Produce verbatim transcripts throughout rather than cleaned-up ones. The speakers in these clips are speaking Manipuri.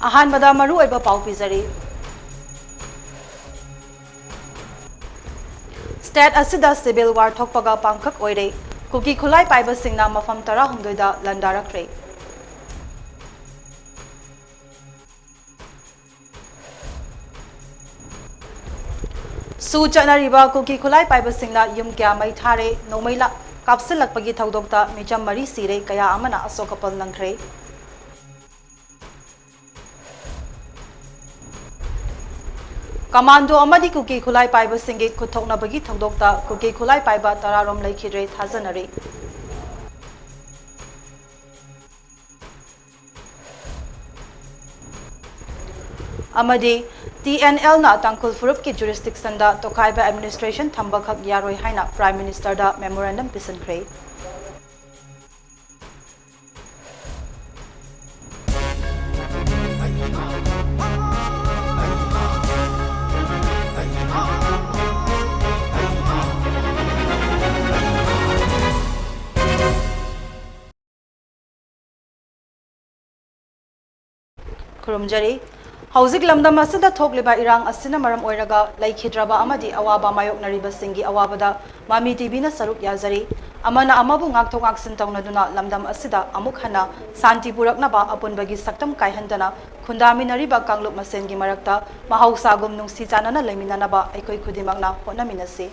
ꯑꯍꯥꯟꯕꯗ ꯃꯔꯨꯑꯣꯏꯕ ꯄꯥꯎ ꯄꯤꯖꯔꯤ꯫ State ꯑꯁꯤꯗ civil war ꯊꯣꯛꯄꯒ ꯄꯥꯡꯈꯛ ꯑꯣꯏꯔꯦ꯫ ꯀꯨꯀꯤ ꯈꯨꯠꯂꯥꯏ ꯄꯥꯏꯕꯁꯤꯡꯅ ꯃꯐꯝ ꯇꯔꯥꯍꯨꯝꯗꯣꯏꯗ ꯂꯥꯟꯗꯥꯔꯛꯈ꯭ꯔꯦ꯫ ꯁꯨ ꯆꯠꯅꯔꯤꯕ ꯀꯨꯀꯤ ꯈꯨꯠꯂꯥꯏ ꯄꯥꯏꯕꯁꯤꯡꯅ ꯌꯨꯝ ꯀꯌꯥ ꯃꯩ ꯊꯥꯔꯦ꯫ ꯅꯣꯡꯃꯩ ꯂꯥ-, ꯀꯥꯞꯁꯤꯜꯂꯛꯄꯒꯤ ꯊꯧꯗꯣꯛꯇ ꯃꯤꯆꯝ ꯃꯔꯤ ꯁꯤꯔꯦ, ꯀꯌꯥ ꯑꯃꯅ ꯑꯁꯣꯛ ꯑꯄꯜ ꯅꯪꯈ꯭ꯔꯦ꯫ ꯀꯃꯥꯟꯗꯣ ꯑꯃꯗꯤ ꯀꯨꯀꯤ ꯈꯨꯠꯂꯥꯏ ꯄꯥꯏꯕꯁꯤꯡꯒꯤ ꯈꯨꯠ ꯊꯣꯛꯅꯕꯒꯤ ꯊꯧꯗꯣꯛꯇ ꯀꯨꯀꯤ ꯈꯨꯠꯂꯥꯏ ꯄꯥꯏꯕ ꯇꯔꯥꯔꯣꯝ ꯂꯩꯈꯤꯗ꯭ꯔꯦ ꯊꯥꯖꯅꯔꯤ꯫ ꯑꯃꯗꯤ T N L ꯅ ꯇꯥꯡꯈꯨꯜ ꯐꯨꯔꯨꯞꯀꯤ jurisdiction ꯗ ꯇꯣꯈꯥꯏꯕ administration ꯊꯝꯕꯈꯛ ꯌꯥꯔꯣꯏ ꯍꯥꯏꯅ Prime Minister ꯗ memorandum ꯄꯤꯁꯤꯟꯈ꯭ꯔꯦ꯫ ꯈꯨꯔꯨꯝꯖꯔꯤ꯫ ꯍꯧꯖꯤꯛ ꯂꯝꯗꯝ ꯑꯁꯤꯗ ꯊꯣꯛꯂꯤꯕ ꯏꯔꯥꯡ ꯑꯁꯤꯅ ꯃꯔꯝ ꯑꯣꯏꯔꯒ ꯂꯩꯈꯤꯗ꯭ꯔꯕ ꯑꯃꯗꯤ ꯑꯋꯥꯕ ꯃꯥꯌꯣꯛꯅꯔꯤꯕꯁꯤꯡꯒꯤ ꯑꯋꯥꯕꯗ ꯃꯃꯤ ꯇꯤꯚꯤꯅ ꯁꯔꯨꯛ ꯌꯥꯖꯔꯤ꯫ ꯑꯃꯅ ꯑꯃꯕꯨ ꯉꯥꯛꯊꯣꯛ ꯉꯥꯛꯁꯤꯟ ꯇꯧꯅꯗꯨꯅ ꯂꯝꯗꯝ ꯑꯁꯤꯗ ꯑꯃꯨꯛ ꯍꯟꯅ ꯁꯥꯟꯇꯤ ꯄꯨꯔꯛꯅꯕ ꯑꯄꯨꯟꯕꯒꯤ ꯁꯛꯇꯝ ꯀꯥꯏꯍꯟꯗꯅ ꯈꯨꯟꯗꯥꯃꯤꯟꯅꯔꯤꯕ ꯀꯥꯡꯂꯨꯞ ꯃꯁꯦꯟꯒꯤ ꯃꯔꯛꯇ ꯃꯍꯧꯁꯥꯒꯨꯝ ꯅꯨꯡꯁꯤ ꯆꯥꯟꯅꯅ ꯂꯩꯃꯤꯟꯅꯅꯕ ꯑꯩꯈꯣꯏ ꯈꯨꯗꯤꯡꯃꯛꯅ ꯍꯣꯠꯅꯃꯤꯟꯅꯁꯤ꯫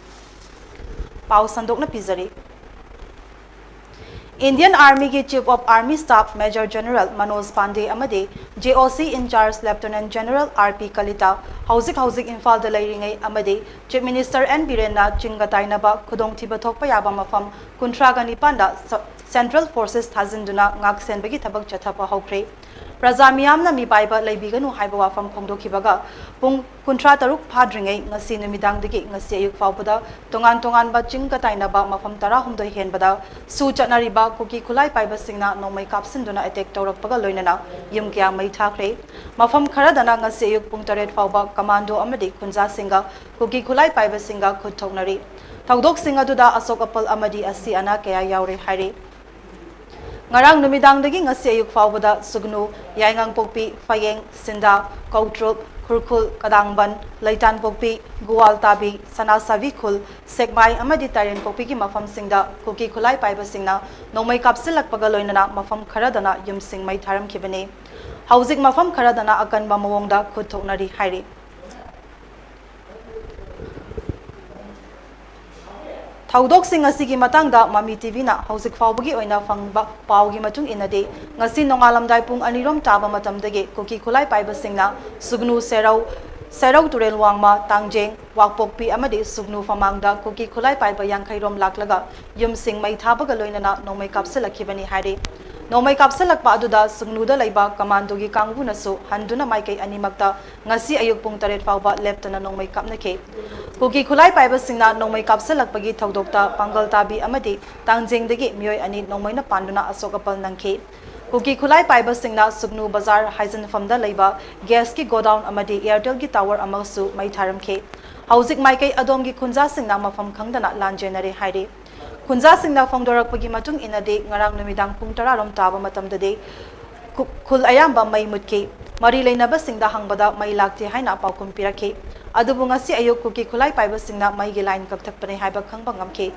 ꯄꯥꯎ ꯁꯟꯗꯣꯛꯅ ꯄꯤꯖꯔꯤ꯫ Indian Army ꯒꯤ Chief of Army Staff Major General Manoj ꯄꯥꯟꯗꯦ ꯑꯃꯗꯤ J O C in charge Lieutenant General R P Kalita ꯍꯧꯖꯤꯛ ꯍꯧꯖꯤꯛ ꯏꯝꯐꯥꯜꯗ ꯂꯩꯔꯤꯉꯩ ꯑꯃꯗꯤ Chief Minister N ꯕꯤꯔꯦꯟꯅ ꯆꯤꯡꯒ ꯇꯥꯏꯅꯕ ꯈꯨꯗꯣꯡꯊꯤꯕ ꯊꯣꯛꯄ ꯌꯥꯕ ꯃꯐꯝ ꯀꯨꯟꯊ꯭ꯔꯥꯒ ꯅꯤꯄꯥꯟꯗ ꯁ-, Central Forces ꯊꯥꯖꯤꯟꯗꯨꯅ ꯉꯥꯛ ꯁꯦꯟꯕꯒꯤ ꯊꯕꯛ ꯆꯠꯊꯕ ꯍꯧꯈ꯭ꯔꯦ꯫ ꯄ꯭ꯔꯖꯥ ꯃꯤꯌꯥꯝꯅ ꯃꯤꯄꯥꯏꯕ ꯂꯩꯕꯤꯒꯅꯨ ꯍꯥꯏꯕ ꯋꯥꯐꯝ ꯐꯣꯡꯗꯣꯛꯈꯤꯕꯒ ꯄꯨꯡ ꯀꯨꯟꯊ꯭ꯔꯥ ꯇꯔꯨꯛ ꯐꯥꯗ꯭ꯔꯤꯉꯩ ꯉꯁꯤ ꯅꯨꯃꯤꯗꯥꯡꯗꯒꯤ ꯉꯁꯤ ꯑꯌꯨꯛ ꯐꯥꯎꯕꯗ ꯇꯣꯉꯥꯟ ꯇꯣꯉꯥꯟꯕ ꯆꯤꯡꯒ ꯇꯥꯏꯅꯕ ꯃꯐꯝ ꯇꯔꯥꯍꯨꯝꯗꯣꯏ ꯍꯦꯟꯕꯗ ꯁꯨ ꯆꯠꯅꯔꯤꯕ ꯀꯨꯀꯤ ꯈꯨꯠꯂꯥꯏ ꯄꯥꯏꯕꯁꯤꯡꯅ ꯅꯣꯡꯃꯩ ꯀꯥꯞꯁꯤꯟꯗꯨꯅ attack ꯇꯧꯔꯛꯄꯒ ꯂꯣꯏꯅꯅ ꯌꯨꯝ ꯀꯌꯥ ꯃꯩ ꯊꯥꯈ꯭ꯔꯦ꯫ ꯃꯐꯝ ꯈꯔꯗꯅ ꯉꯁꯤ ꯑꯌꯨꯛ ꯄꯨꯡ ꯇꯔꯦꯠ ꯐꯥꯎꯕ commando ꯑꯃꯗꯤ ꯈꯨꯟꯖꯥꯁꯤꯡꯒ ꯀꯨꯀꯤ ꯈꯨꯠꯂꯥꯏ ꯄꯥꯏꯕꯁꯤꯡꯒ ꯈꯨꯠ ꯊꯣꯛꯅꯔꯤ꯫ ꯊꯧꯗꯣꯛꯁꯤꯡ ꯑꯗꯨꯗ ꯑꯁꯣꯛ ꯑꯄꯜ ꯑꯃꯗꯤ ꯑꯁꯤ ꯑꯅꯥ ꯀꯌꯥ ꯌꯥꯎꯔꯦ ꯍꯥꯏꯔꯤ꯫ ꯉꯔꯥꯡ ꯅꯨꯃꯤꯗꯥꯡꯗꯒꯤ ꯉꯁꯤ ꯑꯌꯨꯛ ꯐꯥꯎꯕꯗ ꯁꯨꯒꯅꯨ, ꯌꯥꯏꯉꯪꯄꯣꯛꯄꯤ, ꯐꯌꯦꯡ, ꯁꯤꯟꯗꯥ, ꯀꯧꯇ꯭ꯔꯨꯛ, ꯈꯨꯔꯈꯨꯜ, ꯀꯗꯥꯡꯕꯟ, ꯂꯩꯇꯥꯟꯄꯣꯛꯄꯤ, ꯒꯨꯋꯥꯜꯇꯥꯕꯤ, ꯁꯅꯥꯁꯥꯕꯤ ꯈꯨꯜ, ꯁꯦꯛꯃꯥꯏ ꯑꯃꯗꯤ ꯇꯥꯏꯔꯦꯟꯄꯣꯛꯄꯤꯒꯤ ꯃꯐꯝꯁꯤꯡꯗ ꯀꯨꯀꯤ ꯈꯨꯠꯂꯥꯏ ꯄꯥꯏꯕꯁꯤꯡꯅ ꯅꯣꯡꯃꯩ ꯀꯥꯞꯁꯤꯜꯂꯛꯄꯒ ꯂꯣꯏꯅꯅ ꯃꯐꯝ ꯈꯔꯗꯅ ꯌꯨꯝꯁꯤꯡ ꯃꯩ ꯊꯥꯔꯝꯈꯤꯕꯅꯤ꯫ ꯍꯧꯖꯤꯛ ꯃꯐꯝ ꯈꯔꯗꯅ ꯑꯀꯟꯕ ꯃꯑꯣꯡꯗ ꯈꯨꯠ ꯊꯣꯛꯅꯔꯤ ꯍꯥꯏꯔꯤ꯫ ꯊꯧꯗꯣꯛꯁꯤꯡ ꯑꯁꯤꯒꯤ ꯃꯇꯥꯡꯗ ꯃꯃꯤ ꯇꯤꯚꯤꯅ ꯍꯧꯖꯤꯛ ꯐꯥꯎꯕꯒꯤ ꯑꯣꯏꯅ ꯐꯪꯕ ꯄꯥꯎꯒꯤ ꯃꯇꯨꯡ ꯏꯟꯅꯗꯤ, ꯉꯁꯤ ꯅꯣꯡꯉꯥꯜꯂꯝꯗꯥꯏ ꯄꯨꯡ ꯑꯅꯤꯔꯣꯝ ꯇꯥꯕ ꯃꯇꯝꯗꯒꯤ ꯀꯨꯀꯤ ꯈꯨꯠꯂꯥꯏ ꯄꯥꯏꯕꯁꯤꯡꯅ ꯁꯨꯒꯅꯨ ꯁꯦꯔꯧ, ꯁꯦꯔꯧ ꯇꯨꯔꯦꯜ ꯋꯥꯡꯃ, ꯇꯥꯡꯖꯦꯡ, ꯋꯥꯛꯄꯣꯛꯄꯤ ꯑꯃꯗꯤ ꯁꯨꯒꯅꯨ ꯐꯃꯥꯡꯗ ꯀꯨꯀꯤ ꯈꯨꯠꯂꯥꯏ ꯄꯥꯏꯕ ꯌꯥꯡꯈꯩꯔꯣꯝ ꯂꯥꯛꯂꯒ ꯌꯨꯝꯁꯤꯡ ꯃꯩ ꯊꯥꯕꯒ ꯂꯣꯏꯅꯅ ꯅꯣꯡꯃꯩ ꯀꯥꯞꯁꯤꯜꯂꯛꯈꯤꯕꯅꯤ ꯍꯥꯏꯔꯤ꯫ ꯅꯣꯡꯃꯩ ꯀꯥꯞꯁꯤꯜꯂꯛꯄ ꯑꯗꯨꯗ ꯁꯨꯒꯅꯨꯗ ꯂꯩꯕ ꯀꯃꯥꯟꯗꯣꯒꯤ ꯀꯥꯡꯕꯨꯅꯁꯨ ꯍꯟꯗꯨꯅ ꯃꯥꯏꯀꯩ ꯑꯅꯤꯃꯛꯇ ꯉꯁꯤ ꯑꯌꯨꯛ ꯄꯨꯡ ꯇꯔꯦꯠ ꯐꯥꯎꯕ ꯂꯦꯞꯇꯅ ꯅꯣꯡꯃꯩ ꯀꯥꯞꯅꯈꯤ꯫ ꯀꯨꯀꯤ ꯈꯨꯠꯂꯥꯏ ꯄꯥꯏꯕꯁꯤꯡꯅ ꯅꯣꯡꯃꯩ ꯀꯥꯞꯁꯤꯜꯂꯛꯄꯒꯤ ꯊꯧꯗꯣꯛꯇ ꯄꯥꯡꯒꯜ ꯇꯥꯕꯤ ꯑꯃꯗꯤ ꯇꯥꯡꯖꯦꯡꯗꯒꯤ ꯃꯤꯑꯣꯏ ꯑꯅꯤ ꯅꯣꯡꯃꯩꯅ ꯄꯥꯟꯗꯨꯅ ꯑꯁꯣꯛ ꯑꯄꯜ ꯅꯪꯈꯤ꯫ ꯀꯨꯀꯤ ꯈꯨꯠꯂꯥꯏ ꯄꯥꯏꯕꯁꯤꯡꯅ ꯁꯨꯒꯅꯨ ꯕꯖꯥꯔ ꯍꯥꯏꯖꯤꯟꯐꯝꯗ ꯂꯩꯕ ꯒ꯭ꯌꯥꯁꯀꯤ ꯒꯣꯗꯥꯎꯟ ꯑꯃꯗꯤ ꯑꯦꯌꯔꯇꯦꯜꯒꯤ ꯇꯥꯋꯔ ꯑꯃꯁꯨ ꯃꯩ ꯊꯥꯔꯝꯈꯤ꯫ ꯍꯧꯖꯤꯛ ꯃꯥꯏꯀꯩ ꯑꯗꯣꯝꯒꯤ ꯈꯨꯟꯖꯥꯁꯤꯡꯅ ꯃꯐꯝ ꯈꯪꯗꯅ ꯂꯥꯟꯖꯦꯟꯅꯔꯦ ꯍꯥꯏꯔꯤ꯫ ꯈꯨꯟꯖꯥꯁꯤꯡꯅ ꯐꯣꯡꯗꯣꯔꯛꯄꯒꯤ ꯃꯇꯨꯡ ꯏꯟꯅꯗꯤ, ꯉꯔꯥꯡ ꯅꯨꯃꯤꯗꯥꯡ ꯄꯨꯡ ꯇꯔꯥꯔꯣꯝ ꯇꯥꯕ ꯃꯇꯝꯗꯗꯤ ꯈꯨ-, ꯈꯨꯜ ꯑꯌꯥꯝꯕ ꯃꯩ ꯃꯨꯠꯈꯤ꯫ ꯃꯔꯤ ꯂꯩꯅꯕꯁꯤꯡꯗ ꯍꯪꯕꯗ ꯃꯩ ꯂꯥꯛꯇꯦ ꯍꯥꯏꯅ ꯄꯥꯎꯈꯨꯝ ꯄꯤꯔꯛꯈꯤ꯫ ꯑꯗꯨꯕꯨ ꯉꯁꯤ ꯑꯌꯨꯛ ꯀꯨꯀꯤ ꯈꯨꯠꯂꯥꯏ ꯄꯥꯏꯕꯁꯤꯡꯅ ꯃꯩꯒꯤ ꯂꯥꯏꯟ ꯀꯛꯊꯠꯄꯅꯤ ꯍꯥꯏꯕ ꯈꯪꯕ ꯉꯝꯈꯤ꯫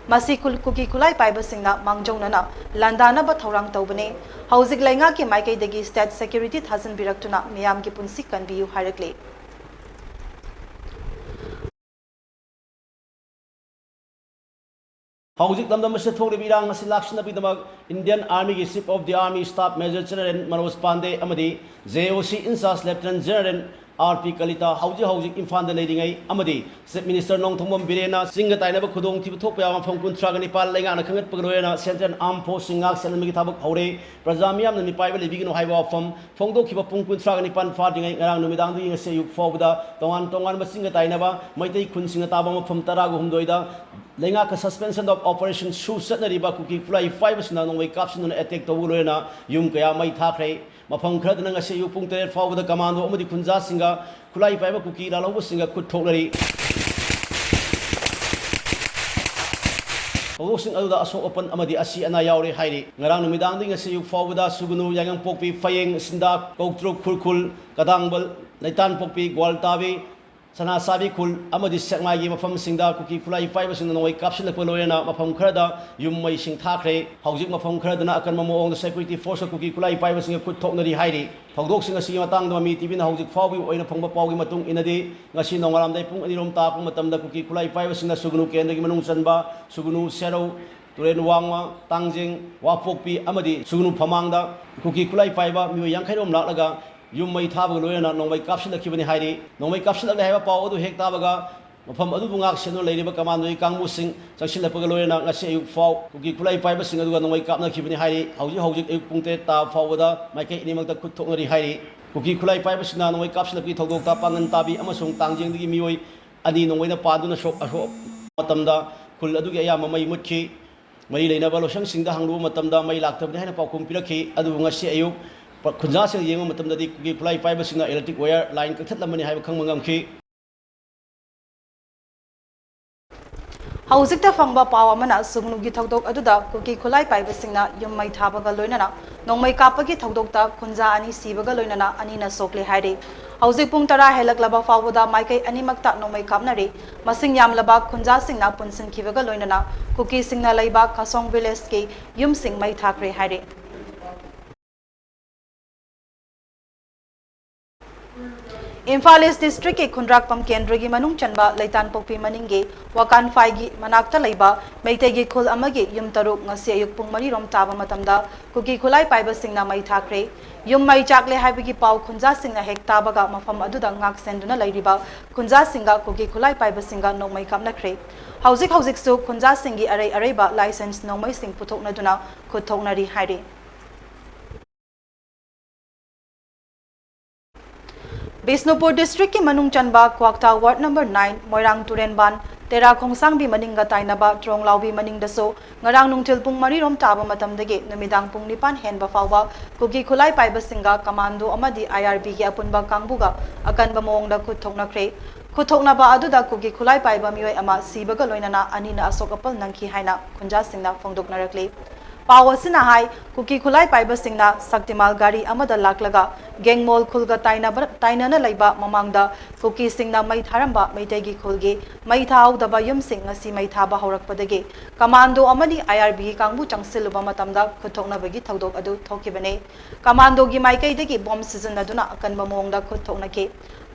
ꯃꯁꯤ ꯈꯨꯜ-, ꯀꯨꯀꯤ ꯈꯨꯠꯂꯥꯏ ꯄꯥꯏꯕꯁꯤꯡꯅ ꯃꯥꯡꯖꯧꯅꯅ ꯂꯥꯟꯗꯥꯅꯕ ꯊꯧꯔꯥꯡ ꯇꯧꯕꯅꯤ꯫ ꯍꯧꯖꯤꯛ ꯂꯩꯉꯥꯛꯀꯤ ꯃꯥꯏꯀꯩꯗꯒꯤ state security ꯊꯥꯖꯤꯟꯕꯤꯔꯛꯇꯨꯅ ꯃꯤꯌꯥꯝꯒꯤ ꯄꯨꯟꯁꯤ ꯀꯟꯕꯤꯌꯨ ꯍꯥꯏꯔꯛꯂꯤ꯫ ꯍꯧꯖꯤꯛ ꯂꯝꯗꯝ ꯑꯁꯤꯗ ꯊꯣꯛꯂꯤꯕ ꯏꯔꯥꯡ ꯑꯁꯤ ꯂꯥꯛꯁꯤꯟꯅꯕꯒꯤꯗꯃꯛ Indian Army ꯒꯤ Chief of the Army Staff Major General Manoj ꯄꯥꯟꯗꯦ ꯑꯃꯗꯤ J O C in charge Lieutenant General R P Kalita ꯍꯧꯖꯤꯛ ꯍꯧꯖꯤꯛ ꯏꯝꯐꯥꯜꯗ ꯂꯩꯔꯤꯉꯩ ꯑꯃꯗꯤ Chief Minister ꯅꯣꯡꯊꯣꯝꯕꯝ ꯕꯤꯔꯦꯟꯅ ꯆꯤꯡꯒ ꯇꯥꯏꯅꯕ ꯈꯨꯗꯣꯡꯊꯤꯕ ꯊꯣꯛꯄ ꯌꯥꯕ ꯃꯐꯝ ꯀꯨꯟꯊ꯭ꯔꯥꯒ ꯅꯤꯄꯥꯟ ꯂꯩꯉꯥꯛꯅ ꯈꯪꯒꯠꯄꯒ ꯂꯣꯏꯅꯅ Central Armed Force ꯁꯤꯡ ꯉꯥꯛ ꯁꯦꯟꯅꯕꯒꯤ ꯊꯕꯛ ꯍꯧꯔꯦ꯫ ꯄ꯭ꯔꯖꯥ ꯃꯤꯌꯥꯝꯅ ꯃꯤꯄꯥꯏꯕ ꯂꯩꯕꯤꯒꯅꯨ ꯍꯥꯏꯕ ꯋꯥꯐꯝ ꯐꯣꯡꯗꯣꯛꯈꯤꯕ ꯄꯨꯡ ꯀꯨꯟꯊ꯭ꯔꯥꯒ ꯅꯤꯄꯥꯟ ꯐꯥꯗ꯭ꯔꯤꯉꯩ ꯉꯔꯥꯡ ꯅꯨꯃꯤꯗꯥꯡꯗꯒꯤ ꯉꯁꯤ ꯑꯌꯨꯛ ꯐꯥꯎꯕꯗ ꯇꯣꯉꯥꯟ ꯇꯣꯉꯥꯟꯕ ꯆꯤꯡꯒ ꯇꯥꯏꯅꯕ ꯃꯩꯇꯩ ꯈꯨꯟꯁꯤꯡꯅ ꯇꯥꯕ ꯃꯐꯝ ꯇꯔꯥꯒ ꯍꯨꯝꯗꯣꯏꯗ ꯂꯩꯉꯥꯛꯀ Suspension of Operation ꯁꯨ ꯆꯠꯅꯔꯤꯕ ꯀꯨꯀꯤ ꯈꯨꯠꯂꯥꯏ ꯄꯥꯏꯕꯁꯤꯡꯅ ꯅꯣꯡꯃꯩ ꯀꯥꯞꯁꯤꯟꯗꯨꯅ attack ꯇꯧꯕꯒ ꯂꯣꯏꯅꯅ ꯌꯨꯝ ꯀꯌꯥ ꯃꯩ ꯊꯥꯈ꯭ꯔꯦ꯫ ꯃꯐꯝ ꯈꯔꯗꯅ ꯉꯁꯤ ꯑꯌꯨꯛ ꯄꯨꯡ ꯇꯔꯦꯠ ꯐꯥꯎꯕꯗ ꯀꯃꯥꯟꯗꯣ ꯑꯃꯗꯤ ꯈꯨꯟꯖꯥꯁꯤꯡꯒ ꯈꯨꯠꯂꯥꯏ ꯄꯥꯏꯕ ꯀꯨꯀꯤ ꯂꯥꯜꯍꯧꯕꯁꯤꯡꯒ ꯈꯨꯠ ꯊꯣꯛꯅꯔꯤ꯫ ꯊꯧꯗꯣꯛꯁꯤꯡ ꯑꯗꯨꯗ ꯑꯁꯣꯛ ꯑꯄꯟ ꯑꯃꯗꯤ ꯑꯁꯤ ꯑꯅꯥ ꯌꯥꯎꯔꯦ ꯍꯥꯏꯔꯤ꯫ ꯉꯔꯥꯡ ꯅꯨꯃꯤꯗꯥꯡꯗꯒꯤ ꯉꯁꯤ ꯑꯌꯨꯛ ꯐꯥꯎꯕꯗ ꯁꯨꯒꯅꯨ, ꯌꯥꯏꯉꯪꯄꯣꯛꯄꯤ, ꯐꯌꯦꯡ, ꯁꯤꯟꯗꯥ, ꯀꯧꯇ꯭ꯔꯨꯛ, ꯈꯨꯔꯈꯨꯜ, ꯀꯗꯥꯡꯕꯜ, ꯂꯩꯇꯥꯟꯄꯣꯛꯄꯤ, ꯒ꯭ꯋꯥꯜꯇꯥꯕꯤ, ꯁꯅꯥꯁꯥꯕꯤ ꯈꯨꯜ ꯑꯃꯗꯤ ꯁꯦꯛꯃꯥꯏꯒꯤ ꯃꯐꯝꯁꯤꯡꯗ ꯀꯨꯀꯤ ꯈꯨꯠꯂꯥꯏ ꯄꯥꯏꯕꯁꯤꯡꯅ ꯅꯣꯡꯃꯩ ꯀꯥꯞꯁꯤꯜꯂꯛꯄ ꯂꯣꯏꯅꯅ ꯃꯐꯝ ꯈꯔꯗ ꯌꯨꯝ ꯃꯩꯁꯤꯡ ꯊꯥꯈ꯭ꯔꯦ꯫ ꯍꯧꯖꯤꯛ ꯃꯐꯝ ꯈꯔꯗꯅ ꯑꯀꯟꯕ ꯃꯑꯣꯡꯗ security force ꯀꯨꯀꯤ ꯈꯨꯠꯂꯥꯏ ꯄꯥꯏꯕꯁꯤꯡꯒ ꯈꯨꯠ ꯊꯣꯛꯅꯔꯤ ꯍꯥꯏꯔꯤ꯫ ꯊꯧꯗꯣꯛꯁꯤꯡ ꯑꯁꯤꯒꯤ ꯃꯇꯥꯡꯗ ꯃꯃꯤ ꯇꯤꯚꯤꯅ ꯍꯧꯖꯤꯛ ꯐꯥꯎꯕꯒꯤ ꯑꯣꯏꯅ ꯐꯪꯕ ꯄꯥꯎꯒꯤ ꯃꯇꯨꯡ ꯏꯟꯅꯗꯤ, ꯉꯁꯤ ꯅꯣꯡꯉꯥꯜꯂꯝꯗꯥꯏ ꯄꯨꯡ ꯑꯅꯤꯔꯣꯝ ꯇꯥꯔꯛꯄ ꯃꯇꯝꯗ ꯀꯨꯀꯤ ꯈꯨꯠꯂꯥꯏ ꯄꯥꯏꯕꯁꯤꯡꯅ ꯁꯨꯒꯅꯨ ꯀꯦꯟꯗ꯭ꯔꯒꯤ ꯃꯅꯨꯡ ꯆꯟꯕ ꯁꯨꯒꯅꯨ, ꯁꯦꯔꯧ, ꯇꯨꯔꯦꯜ ꯋꯥꯡꯃ, ꯇꯥꯡꯖꯦꯡ, ꯋꯥꯄꯣꯛꯄꯤ ꯑꯃꯗꯤ ꯁꯨꯒꯅꯨ ꯐꯃꯥꯡꯗ ꯀꯨꯀꯤ ꯈꯨꯠꯂꯥꯏ ꯄꯥꯏꯕ ꯃꯤꯑꯣꯏ ꯌꯥꯡꯈꯩꯔꯣꯝ ꯂꯥꯛꯂꯒ ꯌꯨꯝ ꯃꯩ ꯊꯥꯕꯒ ꯂꯣꯏꯅꯅ ꯅꯣꯡꯃꯩ ꯀꯥꯞꯁꯤꯜꯂꯛꯈꯤꯕꯅꯤ ꯍꯥꯏꯔꯤ꯫ ꯅꯣꯡꯃꯩ ꯀꯥꯞꯁꯤꯜꯂꯛꯂꯦ ꯍꯥꯏꯕ ꯄꯥꯎ ꯑꯗꯨ ꯍꯦꯛ ꯇꯥꯕꯒ ꯃꯐꯝ ꯑꯗꯨꯕꯨ ꯉꯥꯛ ꯁꯦꯟꯗꯨꯅ ꯂꯩꯔꯤꯕ ꯀꯃꯥꯟꯗꯣꯒꯤ ꯀꯥꯡꯕꯨꯁꯤꯡ ꯆꯪꯁꯤꯜꯂꯛꯄꯒ ꯂꯣꯏꯅꯅ ꯉꯁꯤ ꯑꯌꯨꯛ ꯐꯥꯎ ꯀꯨꯀꯤ ꯈꯨꯠꯂꯥꯏ ꯄꯥꯏꯕꯁꯤꯡ ꯑꯗꯨꯒ ꯅꯣꯡꯃꯩ ꯀꯥꯞꯅꯈꯤꯕꯅꯤ ꯍꯥꯏꯔꯤ꯫ ꯍꯧꯖꯤꯛ ꯍꯧꯖꯤꯛ ꯑꯌꯨꯛ ꯄꯨꯡ ꯇꯔꯦꯠ ꯇꯥꯕ ꯐꯥꯎꯕꯗ ꯃꯥꯏꯀꯩ ꯑꯅꯤꯃꯛꯇ ꯈꯨꯠ ꯊꯣꯛꯅꯔꯤ ꯍꯥꯏꯔꯤ꯫ ꯀꯨꯀꯤ ꯈꯨꯠꯂꯥꯏ ꯄꯥꯏꯕꯁꯤꯡꯅ ꯅꯣꯡꯃꯩ ꯀꯥꯞꯁꯤꯜꯂꯛꯄꯒꯤ ꯊꯧꯗꯣꯛꯇ ꯄꯥꯡꯒꯟ ꯇꯥꯕꯤ ꯑꯃꯁꯨꯡ ꯇꯥꯡꯖꯦꯡꯗꯒꯤ ꯃꯤꯑꯣꯏ ꯑꯅꯤ ꯅꯣꯡꯃꯩꯅ ꯄꯥꯟꯗꯨꯅ ꯁꯣꯛ ꯑꯁꯣꯛ ꯃꯇꯝꯗ ꯈꯨꯜ ꯑꯗꯨꯒꯤ ꯑꯌꯥꯝꯕ ꯃꯩ ꯃꯨꯠꯈꯤ꯫ ꯃꯔꯤ ꯂꯩꯅꯕ ꯂꯣꯏꯁꯪꯁꯤꯡꯗ ꯍꯪꯂꯨꯕ ꯃꯇꯝꯗ ꯃꯩ ꯂꯥꯛꯇꯕꯅꯤ ꯍꯥꯏꯅ ꯄꯥꯎꯈꯨꯝ ꯄꯤꯔꯛꯈꯤ꯫ ꯑꯗꯨꯕꯨ ꯉꯁꯤ ꯑꯌꯨꯛ ꯄ-, ꯈꯨꯟꯖꯥꯁꯤꯡꯅ ꯌꯦꯡꯕ ꯃꯇꯝꯗꯗꯤ ꯀꯨꯀꯤ ꯈꯨꯠꯂꯥꯏ ꯄꯥꯏꯕꯁꯤꯡꯅ electric wire line ꯀꯛꯊꯠꯂꯝꯕꯅꯤ ꯍꯥꯏꯕ ꯈꯪꯕ ꯉꯝꯈꯤ꯫ ꯍꯧꯖꯤꯛꯇ ꯐꯪꯕ ꯄꯥꯎ ꯑꯃꯅ ꯁꯨꯒꯅꯨꯒꯤ ꯊꯧꯗꯣꯛ ꯑꯗꯨꯗ ꯀꯨꯀꯤ ꯈꯨꯠꯂꯥꯏ ꯄꯥꯏꯕꯁꯤꯡꯅ ꯌꯨꯝ ꯃꯩ ꯊꯥꯕꯒ ꯂꯣꯏꯅꯅ ꯅꯣꯡꯃꯩ ꯀꯥꯞꯄꯒꯤ ꯊꯧꯗꯣꯛꯇ ꯈꯨꯟꯖꯥ ꯑꯅꯤ ꯁꯤꯕꯒ ꯂꯣꯏꯅꯅ ꯑꯅꯤꯅ ꯁꯣꯛꯂꯦ ꯍꯥꯏꯔꯤ꯫ ꯍꯧꯖꯤꯛ ꯄꯨꯡ ꯇꯔꯥ ꯍꯦꯜꯂꯛꯂꯕ ꯐꯥꯎꯕꯗ ꯃꯥꯏꯀꯩ ꯑꯅꯤꯃꯛꯇ ꯅꯣꯡꯃꯩ ꯀꯥꯞꯅꯔꯤ꯫ ꯃꯁꯤꯡ ꯌꯥꯝꯂꯕ ꯈꯨꯟꯖꯥꯁꯤꯡꯅ ꯄꯨꯟꯁꯤꯟꯈꯤꯕꯒ ꯂꯣꯏꯅꯅ ꯀꯨꯀꯤꯁꯤꯡꯅ ꯂꯩꯕ ꯈꯥꯁꯣꯡ villageꯀꯤ ꯌꯨꯝꯁꯤꯡ ꯃꯩ ꯊꯥꯈ꯭ꯔꯦ ꯍꯥꯏꯔꯤ꯫ ꯏꯝꯐꯥꯜ East districtꯀꯤ ꯈꯨꯟꯗ꯭ꯔꯥꯛꯄꯝ ꯀꯦꯟꯗ꯭ꯔꯒꯤ ꯃꯅꯨꯡ ꯆꯟꯕ ꯂꯩꯇꯥꯟꯄꯣꯛꯄꯤ ꯃꯅꯤꯡꯒꯤ ꯋꯥꯀꯥꯟꯐꯥꯏꯒꯤ ꯃꯅꯥꯛꯇ ꯂꯩꯕ ꯃꯩꯇꯩꯒꯤ ꯈꯨꯜ ꯑꯃꯒꯤ ꯌꯨꯝ ꯇꯔꯨꯛ ꯉꯁꯤ ꯑꯌꯨꯛ ꯄꯨꯡ ꯃꯔꯤ ꯔꯣꯝ ꯇꯥꯕ ꯃꯇꯝꯗ ꯀꯨꯀꯤ ꯈꯨꯠꯂꯥꯏ ꯄꯥꯏꯕꯁꯤꯡꯅ ꯃꯩ ꯊꯥꯈ꯭ꯔꯦ꯫ ꯌꯨꯝ ꯃꯩ ꯆꯥꯛꯂꯦ ꯍꯥꯏꯕꯒꯤ ꯄꯥꯎ ꯈꯨꯟꯖꯥꯁꯤꯡꯅ ꯍꯦꯛ ꯇꯥꯕꯒ ꯃꯐꯝ ꯑꯗꯨꯗ ꯉꯥꯛ ꯁꯦꯟꯗꯨꯅ ꯂꯩꯔꯤꯕ ꯈꯨꯟꯖꯥꯁꯤꯡꯒ ꯀꯨꯀꯤ ꯈꯨꯠꯂꯥꯏ ꯄꯥꯏꯕꯁꯤꯡꯒ ꯅꯣꯡꯃꯩ ꯀꯥꯞꯅꯈ꯭ꯔꯦ꯫ ꯍꯧꯖꯤꯛ ꯍꯧꯖꯤꯛꯁꯨ ꯈꯨꯟꯖꯥꯁꯤꯡꯒꯤ ꯑꯔꯩ ꯑꯔꯩꯕ license ꯅꯣꯡꯃꯩꯁꯤꯡ ꯄꯨꯊꯣꯛꯅꯗꯨꯅ ꯈꯨꯠ ꯊꯣꯛꯅꯔꯤ ꯍꯥꯏꯔꯤ꯫ ꯕꯤꯁꯅꯨꯄꯨꯔ districtꯀꯤ ꯃꯅꯨꯡ ꯆꯟꯕ ꯀ꯭ꯋꯥꯛꯇꯥ ward number nine, ꯃꯣꯏꯔꯥꯡ ꯇꯨꯔꯦꯟꯕꯥꯟ, ꯇꯦꯔꯥ ꯈꯣꯡꯁꯥꯡꯕꯤ ꯃꯅꯤꯡꯒ ꯇꯥꯏꯅꯕ ꯇ꯭ꯔꯣꯡꯂꯥꯎꯕꯤ ꯃꯅꯤꯡꯗꯁꯨ ꯉꯔꯥꯡ ꯅꯨꯡꯊꯤꯜ ꯄꯨꯡ ꯃꯔꯤ ꯔꯣꯝ ꯇꯥꯕ ꯃꯇꯝꯗꯒꯤ ꯅꯨꯃꯤꯗꯥꯡ ꯄꯨꯡ ꯅꯤꯄꯥꯟ ꯍꯦꯟꯕ ꯐꯥꯎꯕ ꯀꯨꯀꯤ ꯈꯨꯠꯂꯥꯏ ꯄꯥꯏꯕꯁꯤꯡꯒ commando ꯑꯃꯗꯤ IRBꯒꯤ ꯑꯄꯨꯟꯕ ꯀꯥꯡꯕꯨꯒ ꯑꯀꯟꯕ ꯃꯑꯣꯡꯗ ꯈꯨꯠ ꯊꯣꯛꯅꯈ꯭ꯔꯦ꯫ ꯈꯨꯠꯊꯣꯛꯅꯕ ꯑꯗꯨꯗ ꯀꯨꯀꯤ ꯈꯨꯠꯂꯥꯏ ꯄꯥꯏꯕ ꯃꯤꯑꯣꯏ ꯑꯃ ꯁꯤꯕꯒ ꯂꯣꯏꯅꯅ ꯑꯅꯤꯅ ꯑꯁꯣꯛ ꯑꯄꯜ ꯅꯪꯈꯤ ꯍꯥꯏꯅ ꯈꯨꯟꯖꯥꯁꯤꯡꯅ ꯐꯣꯡꯗꯣꯛꯅꯔꯛꯂꯤ꯫ ꯄꯥꯎ ꯑꯁꯤꯅ ꯍꯥꯏ, ꯀꯨꯀꯤ ꯈꯨꯠꯂꯥꯏ ꯄꯥꯏꯕꯁꯤꯡꯅ ꯁꯛꯇꯤꯃꯥꯜ ꯒꯥꯔꯤ ꯑꯃꯗ ꯂꯥꯛꯂꯒ ꯒꯦꯡꯃꯣꯜ ꯈꯨꯜꯒ ꯇꯥꯏꯅꯕ-, ꯇꯥꯏꯅꯅ ꯂꯩꯕ ꯃꯃꯥꯡꯗ ꯀꯨꯀꯤꯁꯤꯡꯅ ꯃꯩ ꯊꯥꯔꯝꯕ ꯃꯩꯇꯩꯒꯤ ꯈꯨꯜꯒꯤ ꯃꯩ ꯊꯥꯍꯧꯗꯕ ꯌꯨꯝꯁꯤꯡ ꯉꯁꯤ ꯃꯩ ꯊꯥꯕ ꯍꯧꯔꯛꯄꯗꯒꯤ ꯀꯃꯥꯟꯗꯣ ꯑꯃꯗꯤ IRB ꯀꯥꯡꯕꯨ ꯆꯪꯁꯤꯜꯂꯨꯕ ꯃꯇꯝꯗ ꯈꯨꯠꯊꯣꯛꯅꯕꯒꯤ ꯊꯧꯗꯣꯛ ꯑꯗꯨ ꯊꯣꯛꯈꯤꯕꯅꯤ꯫ ꯀꯃꯥꯟꯗꯣꯒꯤ ꯃꯥꯏꯀꯩꯗꯒꯤ ꯕꯣꯝ ꯁꯤꯖꯤꯟꯅꯗꯨꯅ ꯑꯀꯟꯕ ꯃꯑꯣꯡꯗ ꯈꯨꯠ ꯊꯣꯛꯅꯈꯤ꯫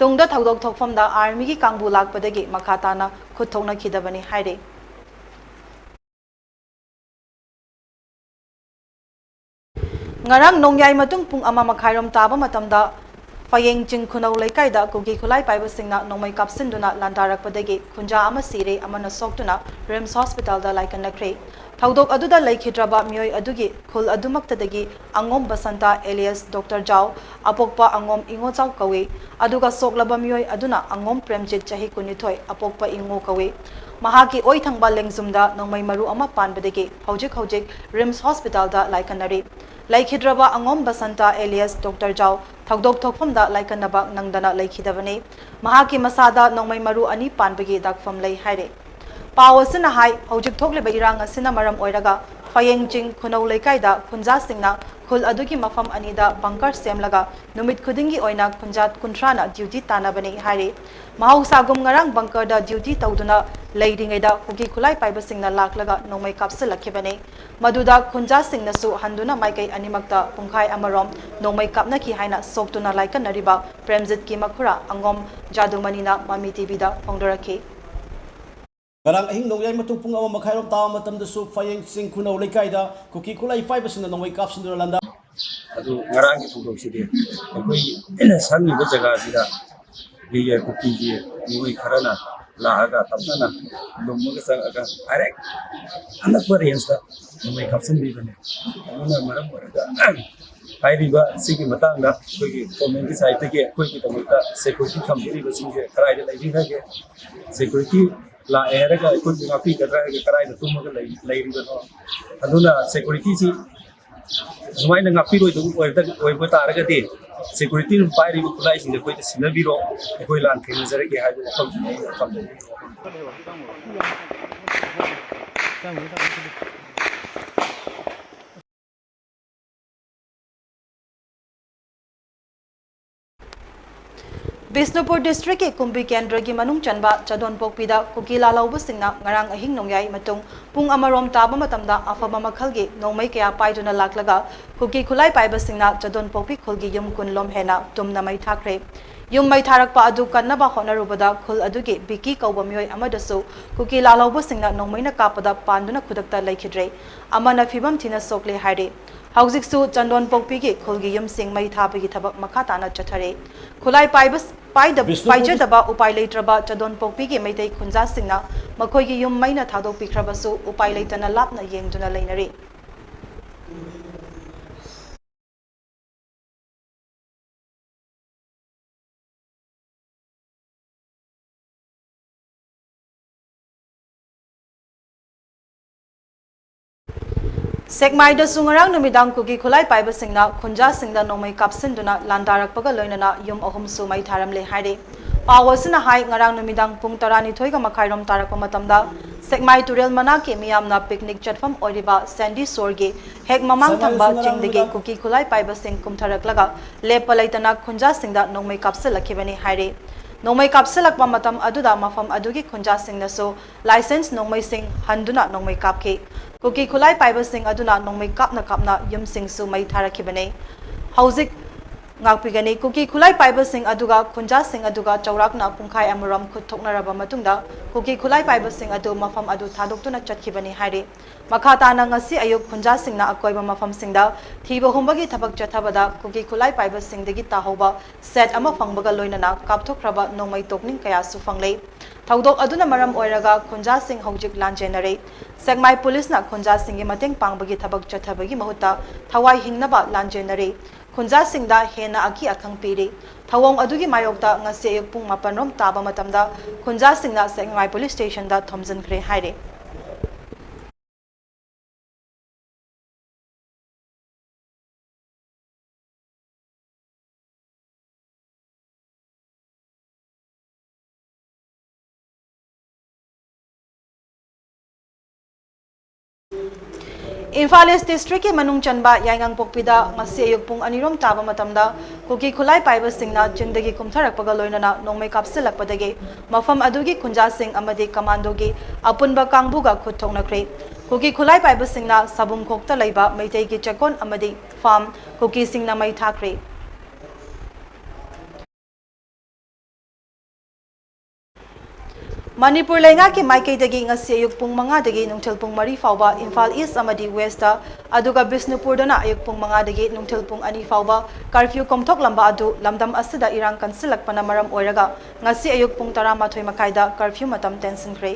ꯇꯨꯡꯗ ꯊꯧꯗꯣꯛ ꯊꯣꯛꯐꯝꯗ ꯑꯥꯔꯃꯤꯒꯤ ꯀꯥꯡꯕꯨ ꯂꯥꯛꯄꯗꯒꯤ ꯃꯈꯥ ꯇꯥꯅ ꯈꯨꯠ ꯊꯣꯛꯅꯈꯤꯗꯕꯅꯤ ꯍꯥꯏꯔꯤ꯫ ꯉꯔꯥꯡ ꯅꯣꯡꯌꯥꯏ ꯃꯇꯨꯡ ꯄꯨꯡ ꯑꯃ ꯃꯈꯥꯏꯔꯣꯝ ꯇꯥꯕ ꯃꯇꯝꯗ ꯐꯌꯦꯡ ꯆꯤꯡ ꯈꯨꯅꯧ ꯂꯩꯀꯥꯏꯗ ꯀꯨꯀꯤ ꯈꯨꯠꯂꯥꯏ ꯄꯥꯏꯕꯁꯤꯡꯅ ꯅꯣꯡꯃꯩ ꯀꯥꯞꯁꯤꯟꯗꯨꯅ ꯂꯥꯟꯗꯥꯔꯛꯄꯗꯒꯤ ꯈꯨꯟꯖꯥ ꯑꯃ ꯁꯤꯔꯦ, ꯑꯃꯅ ꯁꯣꯛꯇꯨꯅ ꯔꯤꯝꯁ ꯍꯣꯁꯄꯤꯇꯥꯜꯗ ꯂꯥꯏꯀꯠꯅꯈ꯭ꯔꯦ꯫ ꯊꯧꯗꯣꯛ ꯑꯗꯨꯗ ꯂꯩꯈꯤꯗ꯭ꯔꯕ ꯃꯤꯑꯣꯏ ꯑꯗꯨꯒꯤ ꯈꯨꯜ ꯑꯗꯨꯃꯛꯇꯗꯒꯤ ꯑꯉꯣꯝ ꯕꯁꯟꯇ alias Doctor ꯖꯥꯎ, ꯑꯄꯣꯛꯄ ꯑꯉꯣꯝ ꯏꯉꯣꯆꯥꯎ ꯀꯧꯏ, ꯑꯗꯨꯒ ꯁꯣꯛꯂꯕ ꯃꯤꯑꯣꯏ ꯑꯗꯨꯅ ꯑꯉꯣꯝ ꯄ꯭ꯔꯦꯝꯖꯤꯠ, ꯆꯍꯤ ꯀꯨꯟꯅꯤꯊꯣꯏ, ꯑꯄꯣꯛꯄ ꯏꯉꯣ ꯀꯧꯏ꯫ ꯃꯍꯥꯛꯀꯤ ꯑꯣꯏ ꯊꯪꯕ ꯂꯦꯡꯖꯨꯝꯗ ꯅꯣꯡꯃꯩ ꯃꯔꯨ ꯑꯃ ꯄꯥꯟꯕꯗꯒꯤ ꯍꯧꯖꯤꯛ ꯍꯧꯖꯤꯛ ꯔꯤꯝꯁ ꯍꯣꯁꯄꯤꯇꯥꯜꯗ ꯂꯥꯏꯀꯠꯅꯔꯤ꯫ ꯂꯩꯈꯤꯗ꯭ꯔꯕ ꯑꯉꯣꯝ ꯕꯁꯟꯇ alias Doctor ꯖꯥꯎ ꯊꯧꯗꯣꯛ ꯊꯣꯛꯐꯝꯗ ꯂꯥꯏꯀꯠꯅꯕ ꯅꯪꯗꯅ ꯂꯩꯈꯤꯗꯕꯅꯤ꯫ ꯃꯍꯥꯛꯀꯤ ꯃꯁꯥꯗ ꯅꯣꯡꯃꯩ ꯃꯔꯨ ꯑꯅꯤ ꯄꯥꯟꯕꯒꯤ ꯗꯥꯛꯐꯝ ꯂꯩ ꯍꯥꯏꯔꯤ꯫ ꯄꯥꯎ ꯑꯁꯤꯅ ꯍꯥꯏ, ꯍꯧꯖꯤꯛ ꯊꯣꯛꯂꯤꯕ ꯏꯔꯥꯡ ꯑꯁꯤꯅ ꯃꯔꯝ ꯑꯣꯏꯔꯒ ꯐꯌꯦꯡ ꯆꯤꯡ ꯈꯨꯅꯧ ꯂꯩꯀꯥꯏꯗ ꯈꯨꯟꯖꯥꯁꯤꯡꯅ ꯈꯨꯜ ꯑꯗꯨꯒꯤ ꯃꯐꯝ ꯑꯅꯤꯗ bunker ꯁꯦꯝꯂꯒ ꯅꯨꯃꯤꯠ ꯈꯨꯗꯤꯡꯒꯤ ꯑꯣꯏꯅ ꯈꯨꯟꯖꯥ ꯀꯨꯟꯊ꯭ꯔꯥꯅ duty ꯇꯥꯟꯅꯕꯅꯤ ꯍꯥꯏꯔꯤ꯫ ꯃꯍꯧꯁꯥꯒꯨꯝ ꯉꯔꯥꯡ bunker ꯗ duty ꯇꯧꯗꯨꯅ ꯂꯩꯔꯤꯉꯩꯗ ꯀꯨꯀꯤ ꯈꯨꯠꯂꯥꯏ ꯄꯥꯏꯕꯁꯤꯡꯅ ꯂꯥꯛꯂꯒ ꯅꯣꯡꯃꯩ ꯀꯥꯞꯁꯤꯜꯂꯛꯈꯤꯕꯅꯤ꯫ ꯃꯗꯨꯗ ꯈꯨꯟꯖꯥꯁꯤꯡꯅꯁꯨ ꯍꯟꯗꯨꯅ ꯃꯥꯏꯀꯩ ꯑꯅꯤꯃꯛꯇ ꯄꯨꯡꯈꯥꯏ ꯑꯃꯔꯣꯝ ꯅꯣꯡꯃꯩ ꯀꯥꯞꯅꯈꯤ ꯍꯥꯏꯅ ꯁꯣꯛꯇꯨꯅ ꯂꯥꯏꯀꯠꯅꯔꯤꯕ ꯄ꯭ꯔꯦꯝꯖꯤꯠꯀꯤ ꯃꯈꯨꯔꯥ ꯑꯉꯣꯝ ꯖꯥꯗꯨꯃꯅꯤꯅ ꯃꯃꯤ ꯇꯤꯚꯤꯗ ꯐꯣꯡꯗꯣꯔꯛꯈꯤ꯫ ꯉꯔꯥꯡ ꯑꯍꯤꯡ ꯅꯣꯡꯌꯥꯏ ꯃꯇꯨꯡ ꯄꯨꯡ ꯑꯃ ꯃꯈꯥꯏꯔꯣꯝ ꯇꯥꯕ ꯃꯇꯝꯗꯁꯨ ꯐꯌꯦꯡ ꯆꯤꯡ ꯈꯨꯅꯧ ꯂꯩꯀꯥꯏꯗ ꯀꯨꯀꯤ ꯈꯨꯠꯂꯥꯏ ꯄꯥꯏꯕꯁꯤꯡꯅ ꯅꯣꯡꯃꯩ ꯀꯥꯞꯁꯤꯟꯗꯨꯅ ꯂꯥꯟꯗꯥ ꯑꯗꯨ ꯉꯔꯥꯡꯒꯤ ꯊꯧꯗꯣꯛꯁꯤꯗꯤ ꯑꯩꯈꯣꯏ ꯁꯪꯉꯤꯕ ꯖꯒꯥꯁꯤꯗ ꯀꯨꯀꯤꯒꯤ, ꯀꯨꯀꯤꯒꯤ ꯃꯤꯑꯣꯏ ꯈꯔꯅ ꯂꯥꯛꯑꯒ ꯇꯞꯅꯅ ꯂꯨꯝꯃꯒ ꯆꯪꯉꯒ direct ꯑꯅꯛꯄ range ꯇ ꯅꯣꯡꯃꯩ ꯀꯥꯞꯁꯤꯟꯕꯤꯕꯅꯦ꯫ ꯑꯗꯨꯅ ꯃꯔꯝ ꯑꯣꯏꯔꯒ ꯍꯥꯏꯔꯤꯕ ꯁꯤꯒꯤ ꯃꯇꯥꯡꯗ ꯑꯩꯈꯣꯏꯒꯤ government ꯀꯤ side ꯇꯒꯤ ꯑꯩꯈꯣꯏꯒꯤꯗꯃꯛꯇ security ꯊꯝꯕꯤꯔꯤꯕꯁꯤꯡꯁꯦ ꯀꯗꯥꯏꯗ ꯂꯩꯕꯤꯈ꯭ꯔꯒꯦ? Security ꯂꯥꯛꯑꯦ ꯍꯥꯏꯔꯒ ꯑꯩꯈꯣꯏꯕꯨ ꯉꯥꯛꯄꯤꯒꯗ꯭ꯔꯥ ꯍꯥꯏꯔꯒ ꯀꯗꯥꯏꯗ ꯇꯨꯝꯃꯒ ꯂꯩ-, ꯂꯩꯔꯤꯕꯅꯣ? ꯑꯗꯨꯅ security ꯁꯤ ꯁꯨꯃꯥꯏꯅ ꯉꯥꯛꯄꯤꯔꯣꯏꯗꯕ ꯑꯣꯏꯕ ꯇꯥꯔꯒꯗꯤ ꯁꯦꯀ꯭ꯌꯨꯔꯤꯇꯤꯅ ꯄꯥꯏꯔꯤꯕ ꯈꯨꯠꯂꯥꯏꯁꯤꯡꯁꯦ ꯑꯩꯈꯣꯏꯗ ꯁꯤꯟꯅꯕꯤꯔꯣ, ꯑꯩꯈꯣꯏ ꯂꯥꯟ ꯊꯦꯡꯅꯖꯔꯒꯦ ꯍꯥꯏꯕ ꯋꯥꯐꯝꯁꯤꯅꯤ ꯑꯩꯅ ꯊꯝꯖꯅꯤꯡꯉꯤ꯫ ꯕꯤꯁꯅꯨꯄꯨꯔ ꯗꯤꯁꯇ꯭ꯔꯤꯛꯀꯤ ꯀꯨꯝꯕꯤ ꯀꯦꯟꯗ꯭ꯔꯒꯤ ꯃꯅꯨꯡ ꯆꯟꯕ ꯆꯗꯣꯟꯄꯣꯛꯄꯤꯗ ꯀꯨꯀꯤ ꯂꯥꯜꯍꯧꯕꯁꯤꯡꯅ ꯉꯔꯥꯡ ꯑꯍꯤꯡ ꯅꯣꯡꯌꯥꯏ ꯃꯇꯨꯡ ꯄꯨꯡ ꯑꯃꯔꯣꯝ ꯇꯥꯕ ꯃꯇꯝꯗ ꯑꯐꯕ ꯃꯈꯜꯒꯤ ꯅꯣꯡꯃꯩ ꯀꯌꯥ ꯄꯥꯏꯗꯨꯅ ꯂꯥꯛꯂꯒ ꯀꯨꯀꯤ ꯈꯨꯠꯂꯥꯏ ꯄꯥꯏꯕꯁꯤꯡꯅ ꯆꯗꯣꯟꯄꯣꯛꯄꯤ ꯈꯨꯜꯒꯤ ꯌꯨꯝ ꯀꯨꯟ ꯂꯣꯝ ꯍꯦꯟꯅ ꯇꯨꯝꯅ ꯃꯩ ꯊꯥꯈ꯭ꯔꯦ꯫ ꯌꯨꯝ ꯃꯩ ꯊꯥꯔꯛꯄ ꯑꯗꯨ ꯀꯟꯅꯕ ꯍꯣꯠꯅꯔꯨꯕꯗ ꯈꯨꯜ ꯑꯗꯨꯒꯤ ꯕꯤꯀꯤ ꯀꯧꯕ ꯃꯤꯑꯣꯏ ꯑꯃꯗꯁꯨ ꯀꯨꯀꯤ ꯂꯥꯜꯍꯧꯕꯁꯤꯡꯅ ꯅꯣꯡꯃꯩꯅ ꯀꯥꯞꯄꯗ ꯄꯥꯟꯗꯨꯅ ꯈꯨꯗꯛꯇ ꯂꯩꯈꯤꯗ꯭ꯔꯦ꯫ ꯑꯃꯅ ꯐꯤꯕꯝ ꯊꯤꯅ ꯁꯣꯛꯂꯦ ꯍꯥꯏꯔꯤ꯫ ꯍꯧꯖꯤꯛꯁꯨ ꯆꯟꯗꯣꯟꯄꯣꯛꯄꯤꯒꯤ ꯈꯨꯜꯒꯤ ꯌꯨꯝꯁꯤꯡ ꯃꯩ ꯊꯥꯕꯒꯤ ꯊꯕꯛ ꯃꯈꯥ ꯇꯥꯅ ꯆꯠꯊꯔꯤ꯫ ꯈꯨꯠꯂꯥꯏ ꯄꯥꯏꯕ-, ꯄꯥꯏꯗ-, ꯕꯤꯁꯅꯨꯄꯨꯔ ꯄꯥꯏꯖꯗꯕ ꯎꯄꯥꯏ ꯂꯩꯇ꯭ꯔꯕ ꯆꯟꯗꯣꯟꯄꯣꯛꯄꯤꯒꯤ ꯃꯩꯇꯩ ꯈꯨꯟꯖꯥꯁꯤꯡꯅ ꯃꯈꯣꯏꯒꯤ ꯌꯨꯝ ꯃꯩꯅ ꯊꯥꯗꯣꯛꯄꯤꯈ꯭ꯔꯕꯁꯨ ꯎꯄꯥꯏ ꯂꯩꯇꯅ ꯂꯥꯞꯅ ꯌꯦꯡꯗꯨꯅ ꯂꯩꯅꯔꯤ꯫ ꯁꯦꯛꯃꯥꯏꯗꯁꯨ ꯉꯔꯥꯡ ꯅꯨꯃꯤꯗꯥꯡ ꯀꯨꯀꯤ ꯈꯨꯠꯂꯥꯏ ꯄꯥꯏꯕꯁꯤꯡꯅ ꯈꯨꯟꯖꯥꯁꯤꯡꯗ ꯅꯣꯡꯃꯩ ꯀꯥꯞꯁꯤꯟꯗꯨꯅ ꯂꯥꯟꯗꯥꯔꯛꯄꯒ ꯂꯣꯏꯅꯅ ꯌꯨꯝ ꯑꯍꯨꯝꯁꯨ ꯃꯩ ꯊꯥꯔꯝꯂꯦ ꯍꯥꯏꯔꯤ꯫ ꯄꯥꯎ ꯑꯁꯤꯅ ꯍꯥꯏ, ꯉꯔꯥꯡ ꯅꯨꯃꯤꯗꯥꯡ ꯄꯨꯡ ꯇꯔꯥꯅꯤꯊꯣꯏꯒ ꯃꯈꯥꯏꯔꯣꯝ ꯇꯥꯔꯛꯄ ꯃꯇꯝꯗ ꯁꯦꯛꯃꯥꯏ ꯇꯨꯔꯦꯜ ꯃꯅꯥꯛꯀꯤ ꯃꯤꯌꯥꯝꯅ ꯄꯤꯛꯅꯤꯛ ꯆꯠꯐꯝ ꯑꯣꯏꯔꯤꯕ ꯁꯦꯟꯗꯤ ꯁꯣꯔꯒꯤ ꯍꯦꯛ ꯃꯃꯥꯡ ꯊꯪꯕ ꯆꯤꯡꯗꯒꯤ ꯀꯨꯀꯤ ꯈꯨꯠꯂꯥꯏ ꯄꯥꯏꯕꯁꯤꯡ ꯀꯨꯝꯊꯔꯛꯂꯒ ꯂꯦꯞꯄ ꯂꯩꯇꯅ ꯈꯨꯟꯖꯥꯁꯤꯡꯗ ꯅꯣꯡꯃꯩ ꯀꯥꯞꯁꯤꯜꯂꯛꯈꯤꯕꯅꯤ ꯍꯥꯏꯔꯤ꯫ ꯅꯣꯡꯃꯩ ꯀꯥꯞꯁꯤꯜꯂꯛꯄ ꯃꯇꯝ ꯑꯗꯨꯗ ꯃꯐꯝ ꯑꯗꯨꯒꯤ ꯈꯨꯟꯖꯥꯁꯤꯡꯅꯁꯨ licensed ꯅꯣꯡꯃꯩꯁꯤꯡ ꯍꯟꯗꯨꯅ ꯅꯣꯡꯃꯩ ꯀꯥꯞꯈꯤ꯫ ꯀꯨꯀꯤ ꯈꯨꯠꯂꯥꯏ ꯄꯥꯏꯕꯁꯤꯡ ꯑꯗꯨꯅ ꯅꯣꯡꯃꯩ ꯀꯥꯞꯅ ꯀꯥꯞꯅ ꯌꯨꯝꯁꯤꯡꯁꯨ ꯃꯩ ꯊꯥꯔꯛꯈꯤꯕꯅꯤ꯫ ꯍꯧꯖꯤꯛ ꯉꯥꯛꯄꯤꯒꯅꯤ꯫ ꯀꯨꯀꯤ ꯈꯨꯠꯂꯥꯏ ꯄꯥꯏꯕꯁꯤꯡ ꯑꯗꯨꯒ ꯈꯨꯟꯖꯥꯁꯤꯡ ꯑꯗꯨꯒ ꯆꯥꯎꯔꯥꯛꯅ ꯄꯨꯡꯈꯥꯏ ꯑꯃꯔꯣꯝ ꯈꯨꯠ ꯊꯣꯛꯅꯔꯕ ꯃꯇꯨꯡꯗ ꯀꯨꯀꯤ ꯈꯨꯠꯂꯥꯏ ꯄꯥꯏꯕꯁꯤꯡ ꯑꯗꯨ ꯃꯐꯝ ꯑꯗꯨ ꯊꯥꯗꯣꯛꯇꯨꯅ ꯆꯠꯈꯤꯕꯅꯤ ꯍꯥꯏꯔꯤ꯫ ꯃꯈꯥ ꯇꯥꯅ ꯉꯁꯤ ꯑꯌꯨꯛ ꯈꯨꯟꯖꯥꯁꯤꯡꯅ ꯑꯀꯣꯏꯕ ꯃꯐꯝꯁꯤꯡꯗ ꯊꯤꯕ ꯍꯨꯝꯕꯒꯤ ꯊꯕꯛ ꯆꯠꯊꯕꯗ ꯀꯨꯀꯤ ꯈꯨꯠꯂꯥꯏ ꯄꯥꯏꯕꯁꯤꯡꯗꯒꯤ ꯇꯥꯍꯧꯕ set ꯑꯃ ꯐꯪꯕꯒ ꯂꯣꯏꯅꯅ ꯀꯥꯞꯊꯣꯛꯈ꯭ꯔꯕ ꯅꯣꯡꯃꯩ ꯇꯣꯛꯅꯤꯡ ꯀꯌꯥꯁꯨ ꯐꯪꯂꯦ꯫ ꯊꯧꯗꯣꯛ ꯑꯗꯨꯅ ꯃꯔꯝ ꯑꯣꯏꯔꯒ ꯈꯨꯟꯖꯥꯁꯤꯡ ꯍꯧꯖꯤꯛ ꯂꯥꯟꯖꯦꯟꯅꯔꯤ꯫ ꯁꯦꯛꯃꯥꯏ ꯄꯨꯂꯤꯁꯅ ꯈꯨꯟꯖꯥꯁꯤꯡꯒꯤ ꯃꯇꯦꯡ ꯄꯥꯡꯕꯒꯤ ꯊꯕꯛ ꯆꯠꯊꯕꯒꯤ ꯃꯍꯨꯠꯇ ꯊꯋꯥꯏ ꯍꯤꯡꯅꯕ ꯂꯥꯟꯖꯦꯟꯅꯔꯤ꯫ ꯈꯨꯟꯖꯥꯁꯤꯡꯗ ꯍꯦꯟꯅ ꯑꯀꯤ ꯑꯈꯪ ꯄꯤꯔꯤ꯫ ꯊꯧꯑꯣꯡ ꯑꯗꯨꯒꯤ ꯃꯥꯌꯣꯛꯇ ꯉꯁꯤ ꯑꯌꯨꯛ ꯄꯨꯡ ꯃꯥꯄꯟ ꯔꯣꯝ ꯇꯥꯕ ꯃꯇꯝꯗ ꯈꯨꯟꯖꯥꯁꯤꯡꯅ ꯁꯦꯛꯃꯥꯏ ꯄꯨꯂꯤꯁ ꯁ꯭ꯇꯦꯁꯟꯗ ꯊꯣꯝꯖꯤꯟꯈ꯭ꯔꯦ ꯍꯥꯏꯔꯤ꯫ ꯏꯝꯐꯥꯜ ꯏꯁ ꯗꯤꯁꯇ꯭ꯔꯤꯛꯀꯤ ꯃꯅꯨꯡ ꯆꯟꯕ ꯌꯥꯏꯉꯪꯄꯣꯛꯄꯤꯗ ꯉꯁꯤ ꯑꯌꯨꯛ ꯄꯨꯡ ꯑꯅꯤꯔꯣꯝ ꯇꯥꯕ ꯃꯇꯝꯗ ꯀꯨꯀꯤ ꯈꯨꯠꯂꯥꯏ ꯄꯥꯏꯕꯁꯤꯡꯅ ꯆꯤꯡꯗꯒꯤ ꯀꯨꯝꯊꯔꯛꯄꯒ ꯂꯣꯏꯅꯅ ꯅꯣꯡꯃꯩ ꯀꯥꯞꯁꯤꯜꯂꯛꯄꯗꯒꯤ ꯃꯐꯝ ꯑꯗꯨꯒꯤ ꯈꯨꯟꯖꯥꯁꯤꯡ ꯑꯃꯗꯤ ꯀꯃꯥꯟꯗꯣꯒꯤ ꯑꯄꯨꯟꯕ ꯀꯥꯡꯕꯨꯒ ꯈꯨꯠ ꯊꯣꯛꯅꯈ꯭ꯔꯦ꯫ ꯀꯨꯀꯤ ꯈꯨꯠꯂꯥꯏ ꯄꯥꯏꯕꯁꯤꯡꯅ ꯁꯥꯕꯨꯝꯈꯣꯛꯇ ꯂꯩꯕ ꯃꯩꯇꯩꯒꯤ ꯆꯦꯛꯀꯣꯟ ꯑꯃꯗꯤ ꯐꯥꯔꯝ ꯀꯨꯀꯤꯁꯤꯡꯅ ꯃꯩ ꯊꯥꯈ꯭ꯔꯦ꯫ ꯃꯅꯤꯄꯨꯔ ꯂꯩꯉꯥꯛꯀꯤ ꯃꯥꯏꯀꯩꯗꯒꯤ ꯉꯁꯤ ꯑꯌꯨꯛ ꯄꯨꯡ ꯃꯉꯥꯗꯒꯤ ꯅꯨꯡꯊꯤꯜ ꯄꯨꯡ ꯃꯔꯤ ꯐꯥꯎꯕ ꯏꯝꯐꯥꯜ ꯏꯁ ꯑꯃꯗꯤ ꯋꯦꯁꯇ, ꯑꯗꯨꯒ ꯕꯤꯁꯅꯨꯄꯨꯔꯗꯅ ꯑꯌꯨꯛ ꯄꯨꯡ ꯃꯉꯥꯗꯒꯤ ꯅꯨꯡꯊꯤꯜ ꯄꯨꯡ ꯑꯅꯤ ꯐꯥꯎꯕ ꯀꯔꯐ꯭ꯌꯨ ꯀꯣꯝꯊꯣꯛꯂꯝꯕ ꯑꯗꯨ ꯂꯝꯗꯝ ꯑꯁꯤꯗ ꯏꯔꯥꯡ ꯀꯟꯁꯤꯜꯂꯛꯄꯅ ꯃꯔꯝ ꯑꯣꯏꯔꯒ ꯉꯁꯤ ꯑꯌꯨꯛ ꯄꯨꯡ ꯇꯔꯥꯃꯥꯊꯣꯏ ꯃꯈꯥꯏꯗ ꯀꯔꯐ꯭ꯌꯨ ꯃꯇꯝ ꯇꯦꯟꯁꯤꯟꯈ꯭ꯔꯦ꯫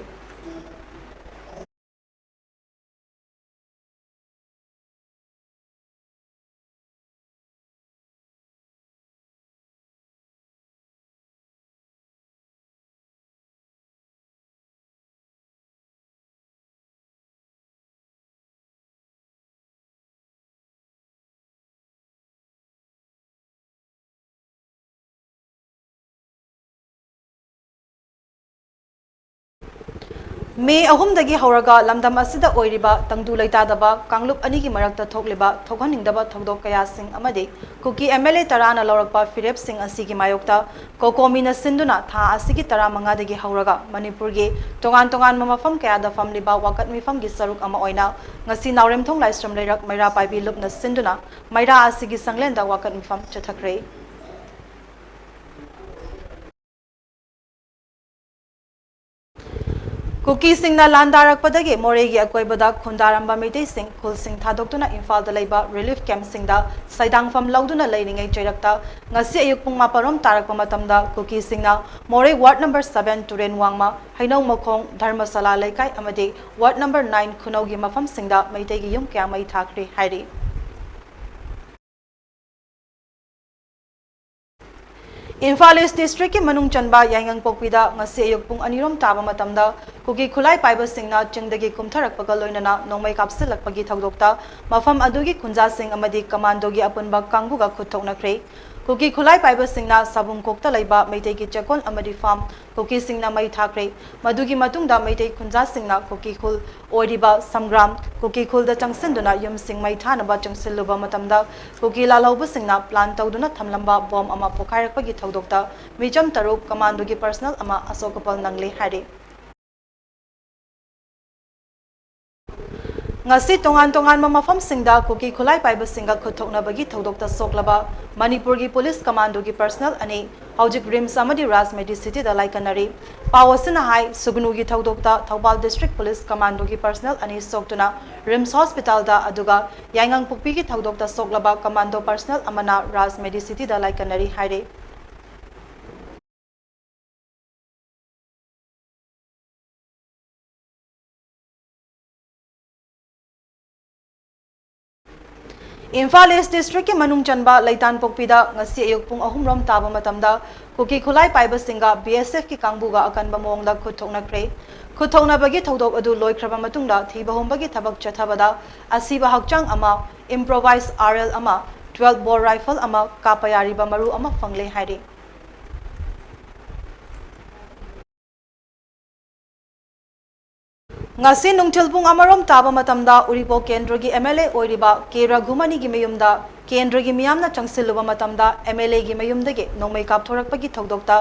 ꯃꯦ ꯑꯍꯨꯝꯗꯒꯤ ꯍꯧꯔꯒ ꯂꯝꯗꯝ ꯑꯁꯤꯗ ꯑꯣꯏꯔꯤꯕ ꯇꯪꯗꯨ ꯂꯩꯇꯥꯗꯕ ꯀꯥꯡꯂꯨꯞ ꯑꯅꯤꯒꯤ ꯃꯔꯛꯇ ꯊꯣꯛꯂꯤꯕ ꯊꯣꯛꯍꯟꯅꯤꯡꯗꯕ ꯊꯧꯗꯣꯛ ꯀꯌꯥꯁꯤꯡ ꯑꯃꯗꯤ ꯀꯨꯀꯤ ꯑꯦꯝ ꯑꯦꯜ ꯑꯦ ꯇꯔꯥꯅ ꯂꯧꯔꯛꯄ ꯐꯤꯔꯦꯞꯁꯤꯡ ꯑꯁꯤꯒꯤ ꯃꯥꯌꯣꯛꯇ ꯀꯣꯀꯣꯃꯤꯅ ꯁꯤꯟꯗꯨꯅ ꯊꯥ ꯑꯁꯤꯒꯤ ꯇꯔꯥꯃꯉꯥꯗꯒꯤ ꯍꯧꯔꯒ ꯃꯅꯤꯄꯨꯔꯒꯤ ꯇꯣꯉꯥꯟ ꯇꯣꯉꯥꯟꯕ ꯃꯐꯝ ꯀꯌꯥꯗ ꯐꯝꯂꯤꯕ ꯋꯥꯀꯠ ꯃꯤꯐꯝꯒꯤ ꯁꯔꯨꯛ ꯑꯃ ꯑꯣꯏꯅ ꯉꯁꯤ ꯅꯥꯎꯔꯦꯝꯊꯣꯡ ꯂꯥꯏꯁ꯭ꯔꯝ ꯂꯩꯔꯛ ꯃꯩꯔꯥ ꯄꯥꯏꯕꯤ ꯂꯨꯞꯅ ꯁꯤꯟꯗꯨꯅ ꯃꯩꯔꯥ ꯑꯁꯤꯒꯤ ꯁꯪꯂꯦꯟꯗ ꯋꯥꯀꯠ ꯃꯤꯐꯝ ꯆꯠꯊꯈ꯭ꯔꯦ꯫ ꯀꯨꯀꯤꯁꯤꯡꯅ ꯂꯥꯟꯗꯥꯔꯛꯄꯗꯒꯤ ꯃꯣꯔꯦꯒꯤ ꯑꯀꯣꯏꯕꯗ ꯈꯨꯟꯗꯥꯔꯝꯕ ꯃꯩꯇꯩꯁꯤꯡ ꯈꯨꯜꯁꯤꯡ ꯊꯥꯗꯣꯛꯇꯨꯅ ꯏꯝꯐꯥꯜꯗ ꯂꯩꯕ ꯔꯤꯂꯤꯐ ꯀꯦꯝꯞꯁꯤꯡꯗ ꯁꯩꯗꯥꯡꯐꯝ ꯂꯧꯗꯨꯅ ꯂꯩꯔꯤꯉꯩ ꯆꯩꯔꯛꯇ ꯉꯁꯤ ꯑꯌꯨꯛ ꯄꯨꯡ ꯃꯥꯄꯟꯔꯣꯝ ꯇꯥꯔꯛꯄ ꯃꯇꯝꯗ ꯀꯨꯀꯤꯁꯤꯡꯅ ꯃꯣꯔꯦ ꯋꯥꯔꯗ ꯅꯝꯕꯔ ꯁꯚꯦꯟ ꯇꯨꯔꯦꯟ ꯋꯥꯡꯃ, ꯍꯩꯅꯧ ꯃꯈꯣꯡ, ꯙꯔꯃꯁꯥꯂꯥ ꯂꯩꯀꯥꯏ ꯑꯃꯗꯤ ꯋꯥꯔꯗ ꯅꯝꯕꯔ ꯅꯥꯏꯟ ꯈꯨꯅꯧꯒꯤ ꯃꯐꯝꯁꯤꯡꯗ ꯃꯩꯇꯩꯒꯤ ꯌꯨꯝ ꯀꯌꯥ ꯃꯩ ꯊꯥꯈ꯭ꯔꯦ ꯍꯥꯏꯔꯤ꯫ ꯏꯝꯐꯥꯜ ꯏꯁ ꯗꯤꯁꯇ꯭ꯔꯤꯛꯀꯤ ꯃꯅꯨꯡ ꯆꯟꯕ ꯌꯥꯏꯉꯪꯄꯣꯛꯄꯤꯗ ꯉꯁꯤ ꯑꯌꯨꯛ ꯄꯨꯡ ꯑꯅꯤꯔꯣꯝ ꯇꯥꯕ ꯃꯇꯝꯗ ꯀꯨꯀꯤ ꯈꯨꯠꯂꯥꯏ ꯄꯥꯏꯕꯁꯤꯡꯅ ꯆꯤꯡꯗꯒꯤ ꯀꯨꯝꯊꯔꯛꯄꯒ ꯂꯣꯏꯅꯅ ꯅꯣꯡꯃꯩ ꯀꯥꯞꯁꯤꯜꯂꯛꯄꯒꯤ ꯊꯧꯗꯣꯛꯇ ꯃꯐꯝ ꯑꯗꯨꯒꯤ ꯈꯨꯟꯖꯥꯁꯤꯡ ꯑꯃꯗꯤ ꯀꯃꯥꯟꯗꯣꯒꯤ ꯑꯄꯨꯟꯕ ꯀꯥꯡꯕꯨꯒ ꯈꯨꯠ ꯊꯣꯛꯅꯈ꯭ꯔꯦ꯫ ꯀꯨꯀꯤ ꯈꯨꯠꯂꯥꯏ ꯄꯥꯏꯕꯁꯤꯡꯅ ꯁꯥꯕꯨꯡꯈꯣꯛꯇ ꯂꯩꯕ ꯃꯩꯇꯩꯒꯤ ꯆꯦꯛꯀꯣꯟ ꯑꯃꯗꯤ ꯐꯥꯔꯝ ꯀꯨꯀꯤꯁꯤꯡꯅ ꯃꯩ ꯊꯥꯈ꯭ꯔꯦ꯫ ꯃꯗꯨꯒꯤ ꯃꯇꯨꯡꯗ ꯃꯩꯇꯩ ꯈꯨꯟꯖꯥꯁꯤꯡꯅ ꯀꯨꯀꯤ ꯈꯨꯜ ꯑꯣꯏꯔꯤꯕ ꯁꯝꯒ꯭ꯔꯥꯝ ꯀꯨꯀꯤ ꯈꯨꯜꯗ ꯆꯪꯁꯤꯟꯗꯨꯅ ꯌꯨꯝꯁꯤꯡ ꯃꯩ ꯊꯥꯅꯕ ꯆꯪꯁꯤꯜꯂꯨꯕ ꯃꯇꯝꯗ ꯀꯨꯀꯤ ꯂꯥꯜꯍꯧꯕꯁꯤꯡꯅ plan ꯇꯧꯗꯨꯅ ꯊꯝꯂꯝꯕ bomb ꯑꯃ ꯄꯣꯈꯥꯏꯔꯛꯄꯒꯤ ꯊꯧꯗꯣꯛꯇ ꯃꯤꯆꯝ ꯇꯔꯨꯛ ꯀꯃꯥꯟꯗꯣꯒꯤ personnel ꯑꯃ ꯑꯁꯣꯛ ꯑꯄꯜ ꯅꯪꯂꯦ ꯍꯥꯏꯔꯤ꯫ ꯉꯁꯤ ꯇꯣꯉꯥꯟ ꯇꯣꯉꯥꯟꯕ ꯃꯐꯝꯁꯤꯡꯗ ꯀꯨꯀꯤ ꯈꯨꯠꯂꯥꯏ ꯄꯥꯏꯕꯁꯤꯡꯒ ꯈꯨꯠ ꯊꯣꯛꯅꯕꯒꯤ ꯊꯧꯗꯣꯛꯇ ꯁꯣꯛꯂꯕ ꯃꯅꯤꯄꯨꯔꯒꯤ ꯄꯨꯂꯤꯁ ꯀꯃꯥꯟꯗꯣꯒꯤ personnel ꯑꯅꯤ ꯍꯧꯖꯤꯛ RIMS ꯑꯃꯗꯤ ꯔꯥꯖ ꯃꯦꯗꯤꯁꯤꯇꯤꯗ ꯂꯥꯏꯀꯠꯅꯔꯤ꯫ ꯄꯥꯎ ꯑꯁꯤꯅ ꯍꯥꯏ, ꯁꯨꯒꯅꯨꯒꯤ ꯊꯧꯗꯣꯛꯇ ꯊꯧꯕꯥꯜ district ꯄꯨꯂꯤꯁ ꯀꯃꯥꯟꯗꯣꯒꯤ personnel ꯑꯅꯤ ꯁꯣꯛꯇꯨꯅ RIMS hospitalꯗ, ꯑꯗꯨꯒ ꯌꯥꯏꯉꯪꯄꯣꯛꯄꯤꯒꯤ ꯊꯧꯗꯣꯛꯇ ꯁꯣꯛꯂꯕ ꯀꯃꯥꯟꯗꯣ personnel ꯑꯃꯅ ꯔꯥꯖ ꯃꯦꯗꯤꯁꯤꯇꯤꯗ ꯂꯥꯏꯀꯠꯅꯔꯤ ꯍꯥꯏꯔꯤ꯫ ꯏꯝꯐꯥꯜ East districtꯀꯤ ꯃꯅꯨꯡ ꯆꯟꯕ ꯂꯩꯇꯥꯟꯄꯣꯛꯄꯤꯗ ꯉꯁꯤ ꯑꯌꯨꯛ ꯄꯨꯡ ꯑꯍꯨꯝ ꯔꯣꯝ ꯇꯥꯕ ꯃꯇꯝꯗ ꯀꯨꯀꯤ ꯈꯨꯠꯂꯥꯏ ꯄꯥꯏꯕꯁꯤꯡꯒ BSFꯀꯤ ꯀꯥꯡꯕꯨꯒ ꯑꯀꯟꯕ ꯃꯑꯣꯡꯗ ꯈꯨꯠ ꯊꯣꯛꯅꯈ꯭ꯔꯦ꯫ ꯈꯨꯠ ꯊꯣꯛꯅꯕꯒꯤ ꯊꯧꯗꯣꯛ ꯑꯗꯨ ꯂꯣꯏꯈ꯭ꯔꯕ ꯃꯇꯨꯡꯗ ꯊꯤꯕ ꯍꯨꯝꯕꯒꯤ ꯊꯕꯛ ꯆꯠꯊꯕꯗ ꯑꯁꯤꯕ ꯍꯛꯆꯥꯡ ꯑꯃ, improvised RL ꯑꯃ, twelve bore rifle ꯑꯃ, ꯀꯥꯞꯄ ꯌꯥꯔꯤꯕ ꯃꯔꯨ ꯑꯃ ꯐꯪꯂꯦ ꯍꯥꯏꯔꯤ꯫ ꯉꯁꯤ ꯅꯨꯡꯊꯤꯜ ꯄꯨꯡ ꯑꯃꯔꯣꯝ ꯇꯥꯕ ꯃꯇꯝꯗ ꯎꯔꯤꯄꯣꯛ ꯀꯦꯟꯗ꯭ꯔꯒꯤ MLA ꯑꯣꯏꯔꯤꯕ ꯀꯦ ꯔꯘꯨꯃꯅꯤꯒꯤ ꯃꯌꯨꯝꯗ ꯀꯦꯟꯗ꯭ꯔꯒꯤ ꯃꯤꯌꯥꯝꯅ ꯆꯪꯁꯤꯜꯂꯨꯕ ꯃꯇꯝꯗ MLAꯒꯤ ꯃꯌꯨꯝꯗꯒꯤ ꯅꯣꯡꯃꯩ ꯀꯥꯞꯊꯣꯔꯛꯄꯒꯤ ꯊꯧꯗꯣꯛꯇ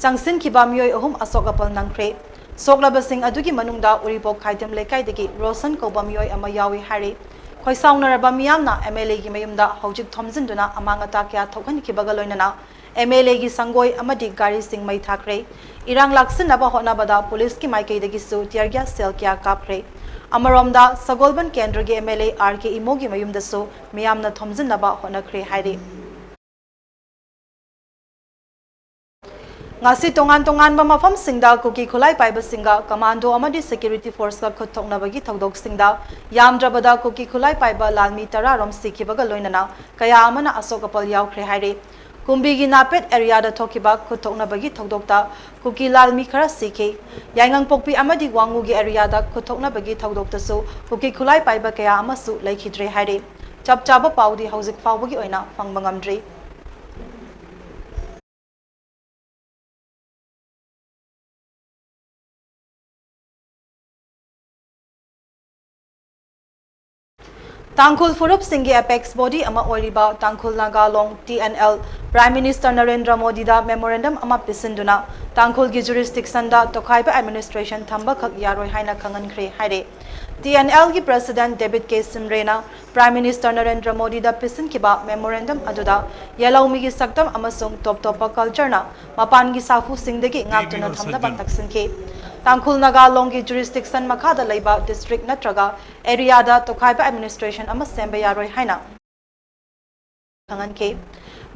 ꯆꯪꯁꯤꯟꯈꯤꯕ ꯃꯤꯑꯣꯏ ꯑꯍꯨꯝ ꯑꯁꯣꯛ ꯑꯄꯜ ꯅꯪꯈ꯭ꯔꯦ꯫ ꯁꯣꯛꯂꯕꯁꯤꯡ ꯑꯗꯨꯒꯤ ꯃꯅꯨꯡꯗ ꯎꯔꯤꯄꯣꯛ ꯈꯥꯏꯗꯦꯝ ꯂꯩꯀꯥꯏꯗꯒꯤ ꯔꯣꯁꯟ ꯀꯧꯕ ꯃꯤꯑꯣꯏ ꯑꯃ ꯌꯥꯎꯏ ꯍꯥꯏꯔꯤ꯫ ꯈꯣꯏꯁꯥꯎꯅꯔꯕ ꯃꯤꯌꯥꯝꯅ MLAꯒꯤ ꯃꯌꯨꯝꯗ ꯍꯧꯖꯤꯛ ꯊꯣꯝꯖꯤꯟꯗꯨꯅ ꯑꯃꯥꯡ ꯑꯇꯥ ꯀꯌꯥ ꯊꯣꯛꯍꯟꯈꯤꯕꯒ ꯂꯣꯏꯅꯅ MLAꯒꯤ ꯁꯪꯒꯣꯏ ꯑꯃꯗꯤ ꯒꯥꯔꯤꯁꯤꯡ ꯃꯩ ꯊꯥꯈ꯭ꯔꯦ꯫ ꯏꯔꯥꯡ ꯂꯥꯛꯁꯤꯟꯅꯕ ꯍꯣꯠꯅꯕꯗ ꯄꯨꯂꯤꯁꯀꯤ ꯃꯥꯏꯀꯩꯗꯒꯤꯁꯨ tear gas shell ꯀꯌꯥ ꯀꯥꯞꯈ꯭ꯔꯦ꯫ ꯑꯃꯔꯣꯝꯗ ꯁꯒꯣꯜꯕꯟ ꯀꯦꯟꯗ꯭ꯔꯒꯤ MLA R K ꯏꯃꯣꯒꯤ ꯃꯌꯨꯝꯗꯁꯨ ꯃꯤꯌꯥꯝꯅ ꯊꯣꯝꯖꯤꯟꯅꯕ ꯍꯣꯠꯅꯈ꯭ꯔꯦ ꯍꯥꯏꯔꯤ꯫ ꯉꯁꯤ ꯇꯣꯉꯥꯟ ꯇꯣꯉꯥꯟꯕ ꯃꯐꯝꯁꯤꯡꯗ ꯀꯨꯀꯤ ꯈꯨꯠꯂꯥꯏ ꯄꯥꯏꯕꯁꯤꯡꯒ ꯀꯃꯥꯟꯗꯣ ꯑꯃꯗꯤ security forceꯀ ꯈꯨꯠ ꯊꯣꯛꯅꯕꯒꯤ ꯊꯧꯗꯣꯛꯁꯤꯡꯗ ꯌꯥꯝꯗ꯭ꯔꯕꯗ ꯀꯨꯀꯤ ꯈꯨꯠꯂꯥꯏ ꯄꯥꯏꯕ ꯂꯥꯜꯃꯤ ꯇꯔꯥ ꯔꯣꯝ ꯁꯤꯈꯤꯕꯒ ꯂꯣꯏꯅꯅ ꯀꯌꯥ ꯑꯃꯅ ꯑꯁꯣꯛ ꯑꯄꯜ ꯌꯥꯎꯈ꯭ꯔꯦ ꯍꯥꯏꯔꯤ꯫ ꯀꯨꯝꯕꯤꯒꯤ ꯅꯥꯄꯦꯠ areaꯗ ꯊꯣꯛꯈꯤꯕ ꯈꯨꯠ ꯊꯣꯛꯅꯕꯒꯤ ꯊꯧꯗꯣꯛꯇ ꯀꯨꯀꯤ ꯂꯥꯜꯃꯤ ꯈꯔ ꯁꯤꯈꯤ꯫ ꯌꯥꯏꯉꯪꯄꯣꯛꯄꯤ ꯑꯃꯗꯤ ꯋꯥꯉꯨꯒꯤ areaꯗ ꯈꯨꯠ ꯊꯣꯛꯅꯕꯒꯤ ꯊꯧꯗꯣꯛꯇꯁꯨ ꯀꯨꯀꯤ ꯈꯨꯠꯂꯥꯏ ꯄꯥꯏꯕ ꯀꯌꯥ ꯑꯃꯁꯨ ꯂꯩꯈꯤꯗ꯭ꯔꯦ ꯍꯥꯏꯔꯤ꯫ ꯆꯞ ꯆꯥꯕ ꯄꯥꯎꯗꯤ ꯍꯧꯖꯤꯛ ꯐꯥꯎꯕꯒꯤ ꯑꯣꯏꯅ ꯐꯪꯕ ꯉꯝꯗ꯭ꯔꯤ꯫ ꯇꯥꯡꯈꯨꯜ ꯐꯨꯔꯨꯞꯁꯤꯡꯒꯤ ꯑꯦꯄꯦꯛꯁ ꯕꯣꯗꯤ ꯑꯃ ꯑꯣꯏꯔꯤꯕ Tangkhul Naga Long, T N L, prime minister Narendra ꯃꯣꯗꯤꯗ ꯃꯦꯃꯣꯔꯦꯟꯗꯝ ꯑꯃ ꯄꯤꯁꯤꯟꯗꯨꯅ ꯇꯥꯡꯈꯨꯜꯒꯤ ꯖꯨꯔꯤꯁꯗꯤꯛꯁꯟꯗ ꯇꯣꯈꯥꯏꯕ ꯑꯦꯗꯃꯤꯅꯤꯁꯇ꯭ꯔꯦꯁꯟ ꯊꯝꯕꯈꯛ ꯌꯥꯔꯣꯏ ꯍꯥꯏꯅ ꯈꯪꯍꯟꯈ꯭ꯔꯦ ꯍꯥꯏꯔꯦ꯫ ꯇꯤ ꯑꯦꯟ ꯑꯦꯜꯒꯤ ꯄ꯭ꯔꯁꯤꯗꯦꯟꯠ ꯗꯦꯕꯤꯗ ꯀꯦ ꯁꯤꯝꯔꯦꯅ ꯄ꯭ꯔꯥꯏꯝ ꯃꯤꯅꯤꯁꯇꯔ ꯅꯔꯦꯟꯗ꯭ꯔ ꯃꯣꯗꯤꯗ ꯄꯤꯁꯤꯟꯈꯤꯕ ꯃꯦꯃꯣꯔꯦꯟꯗꯝ ꯑꯗꯨꯗ ꯌꯦꯜꯍꯧꯃꯤꯒꯤ ꯁꯛꯇꯝ ꯑꯃꯁꯨꯡ ꯇꯣꯞ ꯇꯣꯞꯄ ꯀꯜꯆꯔꯅ ꯃꯄꯥꯟꯒꯤ ꯁꯥꯐꯨꯁꯤꯡꯗꯒꯤ ꯉꯥꯛꯇꯨꯅ ꯊꯝꯅꯕ ꯇꯛꯁꯤꯟꯈꯤ꯫ ꯇꯥꯡꯈꯨꯜ ꯅꯥꯒꯥ ꯂꯣꯡꯒꯤ ꯖꯨꯔꯤꯁꯗꯤꯛꯁꯟ ꯃꯈꯥꯗ ꯂꯩꯕ ꯗꯤꯁꯇ꯭ꯔꯤꯛ ꯅꯠꯇ꯭ꯔꯒ ꯑꯦꯔꯤꯌꯥꯗ ꯇꯣꯈꯥꯏꯕ ꯑꯦꯗꯃꯤꯅꯤꯁꯇ꯭ꯔꯦꯁꯟ ꯑꯃ ꯁꯦꯝꯕ ꯌꯥꯔꯣꯏ ꯍꯥꯏꯅ ꯈꯪꯍꯟꯈꯤ꯫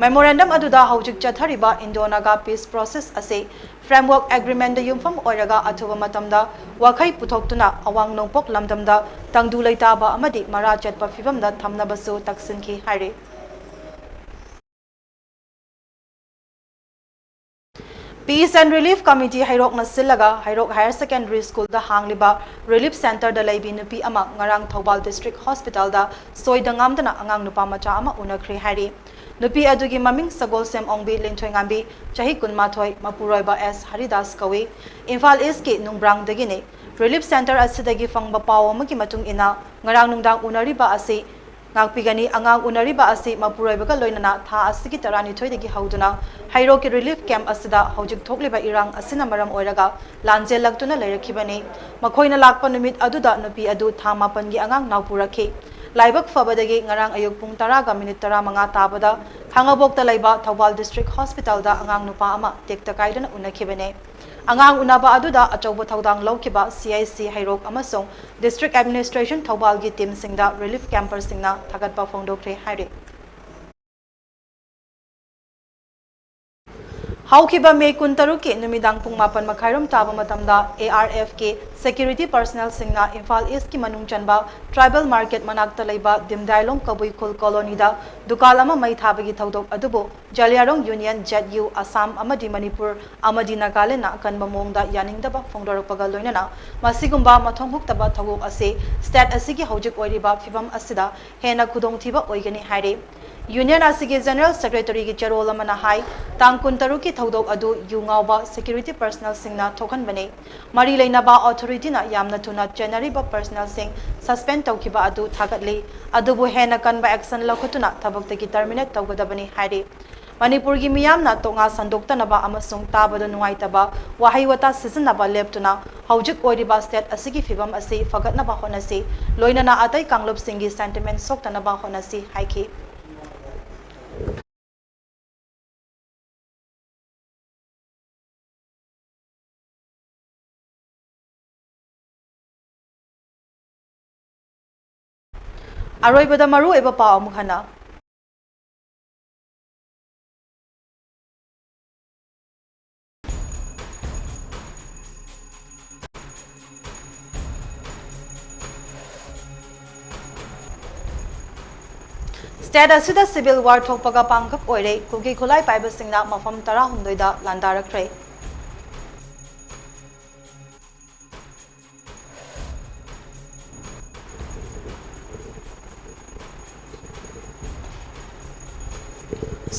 ꯃꯦꯃꯣꯔꯦꯟꯗꯝ ꯑꯗꯨꯗ ꯍꯧꯖꯤꯛ ꯆꯠꯊꯔꯤꯕ ꯏꯟꯗꯣ ꯅꯥꯒꯥ ꯄꯤꯁ ꯄ꯭ꯔꯣꯁꯦꯁ ꯑꯁꯤ ꯐ꯭ꯔꯦꯝꯋꯔꯛ ꯑꯦꯒ꯭ꯔꯤꯃꯦꯟꯗ ꯌꯨꯝꯐꯝ ꯑꯣꯏꯔꯒ ꯑꯊꯨꯕ ꯃꯇꯝꯗ ꯋꯥꯈꯩ ꯄꯨꯊꯣꯛꯇꯨꯅ ꯑꯋꯥꯡ ꯅꯣꯡꯄꯣꯛ ꯂꯝꯗꯝꯗ ꯇꯪꯗꯨ ꯂꯩꯇꯥꯕ ꯑꯃꯗꯤ ꯃꯔꯥ ꯆꯠꯄ ꯐꯤꯚꯝꯗ ꯊꯝꯅꯕꯁꯨ ꯇꯛꯁꯤꯟꯈꯤ ꯍꯥꯏꯔꯤ꯫ Peace and Relief Committee ꯍꯩꯔꯣꯛꯅ ꯁꯤꯜꯂꯒ ꯍꯩꯔꯣꯛ Higher Secondary Schoolꯗ ꯍꯥꯡꯂꯤꯕ ꯔꯤꯂꯤꯐ ꯁꯦꯟꯇꯔꯗ ꯂꯩꯕꯤ ꯅꯨꯄꯤ ꯑꯃ ꯉꯔꯥꯡ ꯊꯧꯕꯥꯜ ꯗꯤꯁꯇ꯭ꯔꯤꯛ ꯍꯣꯁꯄꯤꯇꯥꯜꯗ ꯁꯣꯏꯗ ꯉꯥꯝꯗꯅ ꯑꯉꯥꯡ ꯅꯨꯄꯥ ꯃꯆꯥ ꯑꯃ ꯎꯅꯈ꯭ꯔꯦ ꯍꯥꯏꯔꯤ꯫ ꯅꯨꯄꯤ ꯑꯗꯨꯒꯤ ꯃꯃꯤꯡ ꯁꯒꯣꯜꯁꯦꯝ ꯑꯣꯡꯕꯤ ꯂꯤꯟꯊꯣꯏꯉꯥꯝꯕꯤ, ꯆꯍꯤ ꯀꯨꯟꯃꯥꯊꯣꯏ, ꯃꯄꯨꯔꯣꯏꯕ ꯑꯦꯁ ꯍꯔꯤꯗꯥꯁ ꯀꯧꯏ꯫ ꯏꯝꯐꯥꯜ ꯏꯁꯀꯤ ꯅꯨꯡꯕ꯭ꯔꯥꯡꯗꯒꯤꯅꯤ꯫ ꯔꯤꯂꯤꯐ ꯁꯦꯟꯇꯔ ꯑꯁꯤꯗꯒꯤ ꯐꯪꯕ ꯄꯥꯎ ꯑꯃꯒꯤ ꯃꯇꯨꯡ ꯏꯟꯅ, ꯉꯔꯥꯡ ꯅꯨꯡꯗꯥꯡ ꯎꯅꯔꯤꯕ ꯑꯁꯤ ꯉꯥꯛꯄꯤꯒꯅꯤ꯫ ꯑꯉꯥꯡ ꯎꯅꯔꯤꯕ ꯑꯁꯤ ꯃꯄꯨꯔꯣꯏꯕꯒ ꯂꯣꯏꯅꯅ ꯊꯥ ꯑꯁꯤꯒꯤ ꯇꯔꯥꯅꯤꯊꯣꯏꯗꯒꯤ ꯍꯧꯗꯨꯅ ꯍꯩꯔꯣꯛꯀꯤ ꯔꯤꯂꯤꯐ ꯀꯦꯝꯞ ꯑꯁꯤꯗ ꯍꯧꯖꯤꯛ ꯊꯣꯛꯂꯤꯕ ꯏꯔꯥꯡ ꯑꯁꯤꯅ ꯃꯔꯝ ꯑꯣꯏꯔꯒ ꯂꯥꯟꯖꯦꯜꯂꯛꯇꯨꯅ ꯂꯩꯔꯛꯈꯤꯕꯅꯤ꯫ ꯃꯈꯣꯏꯅ ꯂꯥꯛꯄ ꯅꯨꯃꯤꯠ ꯑꯗꯨꯗ ꯅꯨꯄꯤ ꯑꯗꯨ ꯊꯥ ꯃꯥꯄꯟꯒꯤ ꯑꯉꯥꯡ ꯅꯥꯎꯄꯨꯔꯛꯈꯤ꯫ ꯂꯥꯏꯕꯛ ꯐꯕꯗꯒꯤ ꯉꯔꯥꯡ ꯑꯌꯨꯛ ꯄꯨꯡ ꯇꯔꯥꯒ ꯃꯤꯅꯤꯠ ꯇꯔꯥꯃꯉꯥ ꯇꯥꯕꯗ ꯈꯥꯉꯕꯣꯛꯇ ꯂꯩꯕ ꯊꯧꯕꯥꯜ ꯗꯤꯁꯇ꯭ꯔꯤꯛ ꯍꯣꯁꯄꯤꯇꯥꯜꯗ ꯑꯉꯥꯡ ꯅꯨꯄꯥ ꯑꯃ ꯇꯦꯛꯇ ꯀꯥꯏꯗꯅ ꯎꯅꯈꯤꯕꯅꯤ꯫ ꯑꯉꯥꯡ ꯎꯅꯕ ꯑꯗꯨꯗ ꯑꯆꯧꯕ ꯊꯧꯗꯥꯡ ꯂꯧꯈꯤꯕ ꯁꯤ ꯑꯥꯏ ꯁꯤ ꯍꯩꯔꯣꯛ ꯑꯃꯁꯨꯡ ꯗꯤꯁꯇ꯭ꯔꯤꯛ ꯑꯦꯗꯃꯤꯅꯤꯁꯇ꯭ꯔꯦꯁꯟ ꯊꯧꯕꯥꯜꯒꯤ ꯇꯤꯝꯁꯤꯡꯗ ꯔꯤꯂꯤꯐ ꯀꯦꯝꯄꯔꯁꯤꯡꯅ ꯊꯥꯒꯠꯄ ꯐꯣꯡꯗꯣꯛꯈ꯭ꯔꯦ ꯍꯥꯏꯔꯤ꯫ ꯍꯧꯈꯤꯕ ꯃꯦ ꯀꯨꯟꯇꯔꯨꯛꯀꯤ ꯅꯨꯃꯤꯗꯥꯡ ꯄꯨꯡ ꯃꯥꯄꯟ ꯃꯈꯥꯏꯔꯣꯝ ꯇꯥꯕ ꯃꯇꯝꯗ ꯑꯦ ꯑꯥꯔ ꯑꯦꯐꯀꯤ ꯁꯦꯀ꯭ꯌꯨꯔꯤꯇꯤ ꯄꯔꯁꯅꯦꯜꯁꯤꯡꯅ ꯏꯝꯐꯥꯜ ꯏꯁꯀꯤ ꯃꯅꯨꯡ ꯆꯟꯕ ꯇ꯭ꯔꯥꯏꯕꯦꯜ ꯃꯥꯔꯀꯦꯠ ꯃꯅꯥꯛꯇ ꯂꯩꯕ ꯗꯤꯝꯗꯥꯏꯂꯣꯡ ꯀꯕꯨꯏ ꯈꯨꯜ ꯀꯣꯂꯣꯅꯤꯗ ꯗꯨꯀꯥꯟ ꯑꯃ ꯃꯩ ꯊꯥꯕꯒꯤ ꯊꯧꯗꯣꯛ ꯑꯗꯨꯕꯨ ꯖꯥꯂꯤꯌꯥꯔꯣꯡ ꯌꯨꯅꯤꯌꯟ, ꯖꯦꯠ ꯌꯨ, ꯑꯁꯥꯝ ꯑꯃꯗꯤ ꯃꯅꯤꯄꯨꯔ ꯑꯃꯗꯤ ꯅꯥꯒꯥꯂꯦꯟꯗꯅ ꯑꯀꯟꯕ ꯃꯑꯣꯡꯗ ꯌꯥꯅꯤꯡꯗꯕ ꯐꯣꯡꯗꯣꯔꯛꯄꯒ ꯂꯣꯏꯅꯅ ꯃꯁꯤꯒꯨꯝꯕ ꯃꯊꯣꯡ ꯍꯨꯛꯇꯕ ꯊꯧꯗꯣꯛ ꯑꯁꯤ ꯁ꯭ꯇꯦꯠ ꯑꯁꯤꯒꯤ ꯍꯧꯖꯤꯛ ꯑꯣꯏꯔꯤꯕ ꯐꯤꯚꯝ ꯑꯁꯤꯗ ꯍꯦꯟꯅ ꯈꯨꯗꯣꯡꯊꯤꯕ ꯑꯣꯏꯒꯅꯤ ꯍꯥꯏꯔꯤ꯫ Union ꯑꯁꯤꯒꯤ General Secretaryꯒꯤ ꯆꯦꯔꯣꯜ ꯑꯃꯅ ꯍꯥꯏ, ꯇꯥꯡ ꯀꯨꯟꯇꯔꯨꯛꯀꯤ ꯊꯧꯗꯣꯛ ꯑꯗꯨ ꯌꯨ ꯉꯥꯎꯕ security personnelꯁꯤꯡꯅ ꯊꯣꯛꯍꯟꯕꯅꯤ꯫ ꯃꯔꯤ ꯂꯩꯅꯕ authorityꯅ ꯌꯥꯝꯅ ꯊꯨꯅ ꯆꯦꯟꯅꯔꯤꯕ personnelꯁꯤꯡ suspend ꯇꯧꯈꯤꯕ ꯑꯗꯨ ꯊꯥꯒꯠꯂꯤ, ꯑꯗꯨꯕꯨ ꯍꯦꯟꯅ ꯀꯟꯕ action ꯂꯧꯈꯠꯇꯨꯅ ꯊꯕꯛꯇꯒꯤ terminate ꯇꯧꯒꯗꯕꯅꯤ ꯍꯥꯏꯔꯤ꯫ ꯃꯅꯤꯄꯨꯔꯒꯤ ꯃꯤꯌꯥꯝꯅ ꯇꯣꯛꯅꯥ ꯁꯟꯗꯣꯛꯇꯅꯕ ꯑꯃꯁꯨꯡ ꯇꯥꯕꯗ ꯅꯨꯡꯉꯥꯏꯇꯕ ꯋꯥꯍꯩ ꯋꯥꯇꯥ ꯁꯤꯖꯤꯟꯅꯕ ꯂꯦꯞꯇꯨꯅ ꯍꯧꯖꯤꯛ ꯑꯣꯏꯔꯤꯕ state ꯑꯁꯤꯒꯤ ꯐꯤꯚꯝ ꯑꯁꯤ ꯐꯒꯠꯅꯕ ꯍꯣꯠꯅꯁꯤ, ꯂꯣꯏꯅꯅ ꯑꯇꯩ ꯀꯥꯡꯂꯨꯞꯁꯤꯡꯒꯤ sentiment ꯁꯣꯛꯇꯅꯕ ꯍꯣꯠꯅꯁꯤ ꯍꯥꯏꯈꯤ꯫ ꯑꯔꯣꯏꯕꯗ ꯃꯔꯨꯑꯣꯏꯕ ꯄꯥꯎ ꯑꯃꯨꯛ ꯍꯟꯅ꯫ State ꯑꯁꯤꯗ civil war ꯊꯣꯛꯄꯒ ꯄꯥꯡꯈꯛ ꯑꯣꯏꯔꯦ, ꯀꯨꯀꯤ ꯈꯨꯠꯂꯥꯏ ꯄꯥꯏꯕꯁꯤꯡꯅ ꯃꯐꯝ ꯇꯔꯥꯍꯨꯝꯗꯣꯏꯗ ꯂꯥꯟꯗꯥꯔꯛꯈ꯭ꯔꯦ꯫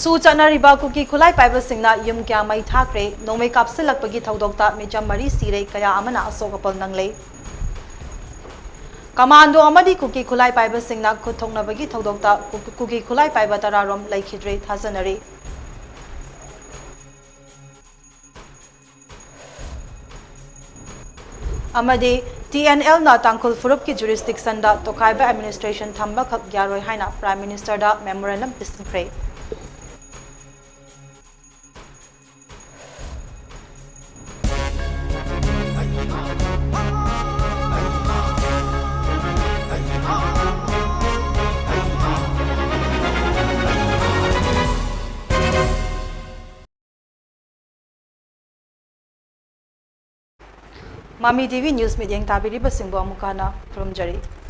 ꯁꯨ ꯆꯠꯅꯔꯤꯕ ꯀꯨꯀꯤ ꯈꯨꯠꯂꯥꯏ ꯄꯥꯏꯕꯁꯤꯡꯅ ꯌꯨꯝ ꯀꯌꯥ ꯃꯩ ꯊꯥꯈ꯭ꯔꯦ꯫ ꯅꯣꯡꯃꯩ ꯀꯥꯞꯁꯤꯜꯂꯛꯄꯒꯤ ꯊꯧꯗꯣꯛꯇ ꯃꯤꯆꯝ ꯃꯔꯤ ꯁꯤꯔꯦ, ꯀꯌꯥ ꯑꯃꯅ ꯑꯁꯣꯛ ꯑꯄꯜ ꯅꯪꯂꯦ꯫ ꯀꯃꯥꯟꯗꯣ ꯑꯃꯗꯤ ꯀꯨꯀꯤ ꯈꯨꯠꯂꯥꯏ ꯄꯥꯏꯕꯁꯤꯡꯅ ꯈꯨꯠ ꯊꯣꯛꯅꯕꯒꯤ ꯊꯧꯗꯣꯛꯇ ꯀꯨ-, ꯀꯨꯀꯤ ꯈꯨꯠꯂꯥꯏ ꯄꯥꯏꯕ ꯇꯔꯥꯔꯣꯝ ꯂꯩꯈꯤꯗ꯭ꯔꯦ ꯊꯥꯖꯅꯔꯤ꯫ ꯑꯃꯗꯤ ꯇꯤ ꯑꯦꯟ ꯑꯦꯜꯅ ꯇꯥꯡꯈꯨꯜ ꯐꯨꯔꯨꯞꯀꯤ jurisdictionꯗ ꯇꯣꯈꯥꯏꯕ administration ꯊꯝꯕꯈꯛ ꯌꯥꯔꯣꯏ ꯍꯥꯏꯅ Prime Ministerꯗ memorandum ꯄꯤꯁꯤꯟꯈ꯭ꯔꯦ꯫ ꯃꯃꯤ ꯇꯤ ꯚꯤ news ꯃꯤꯠꯌꯦꯡ ꯇꯥꯕꯤꯔꯤꯕꯁꯤꯡꯕꯨ ꯑꯃꯨꯛꯀ ꯍꯟꯅ ꯈꯨꯔꯨꯝꯖꯔꯤ꯫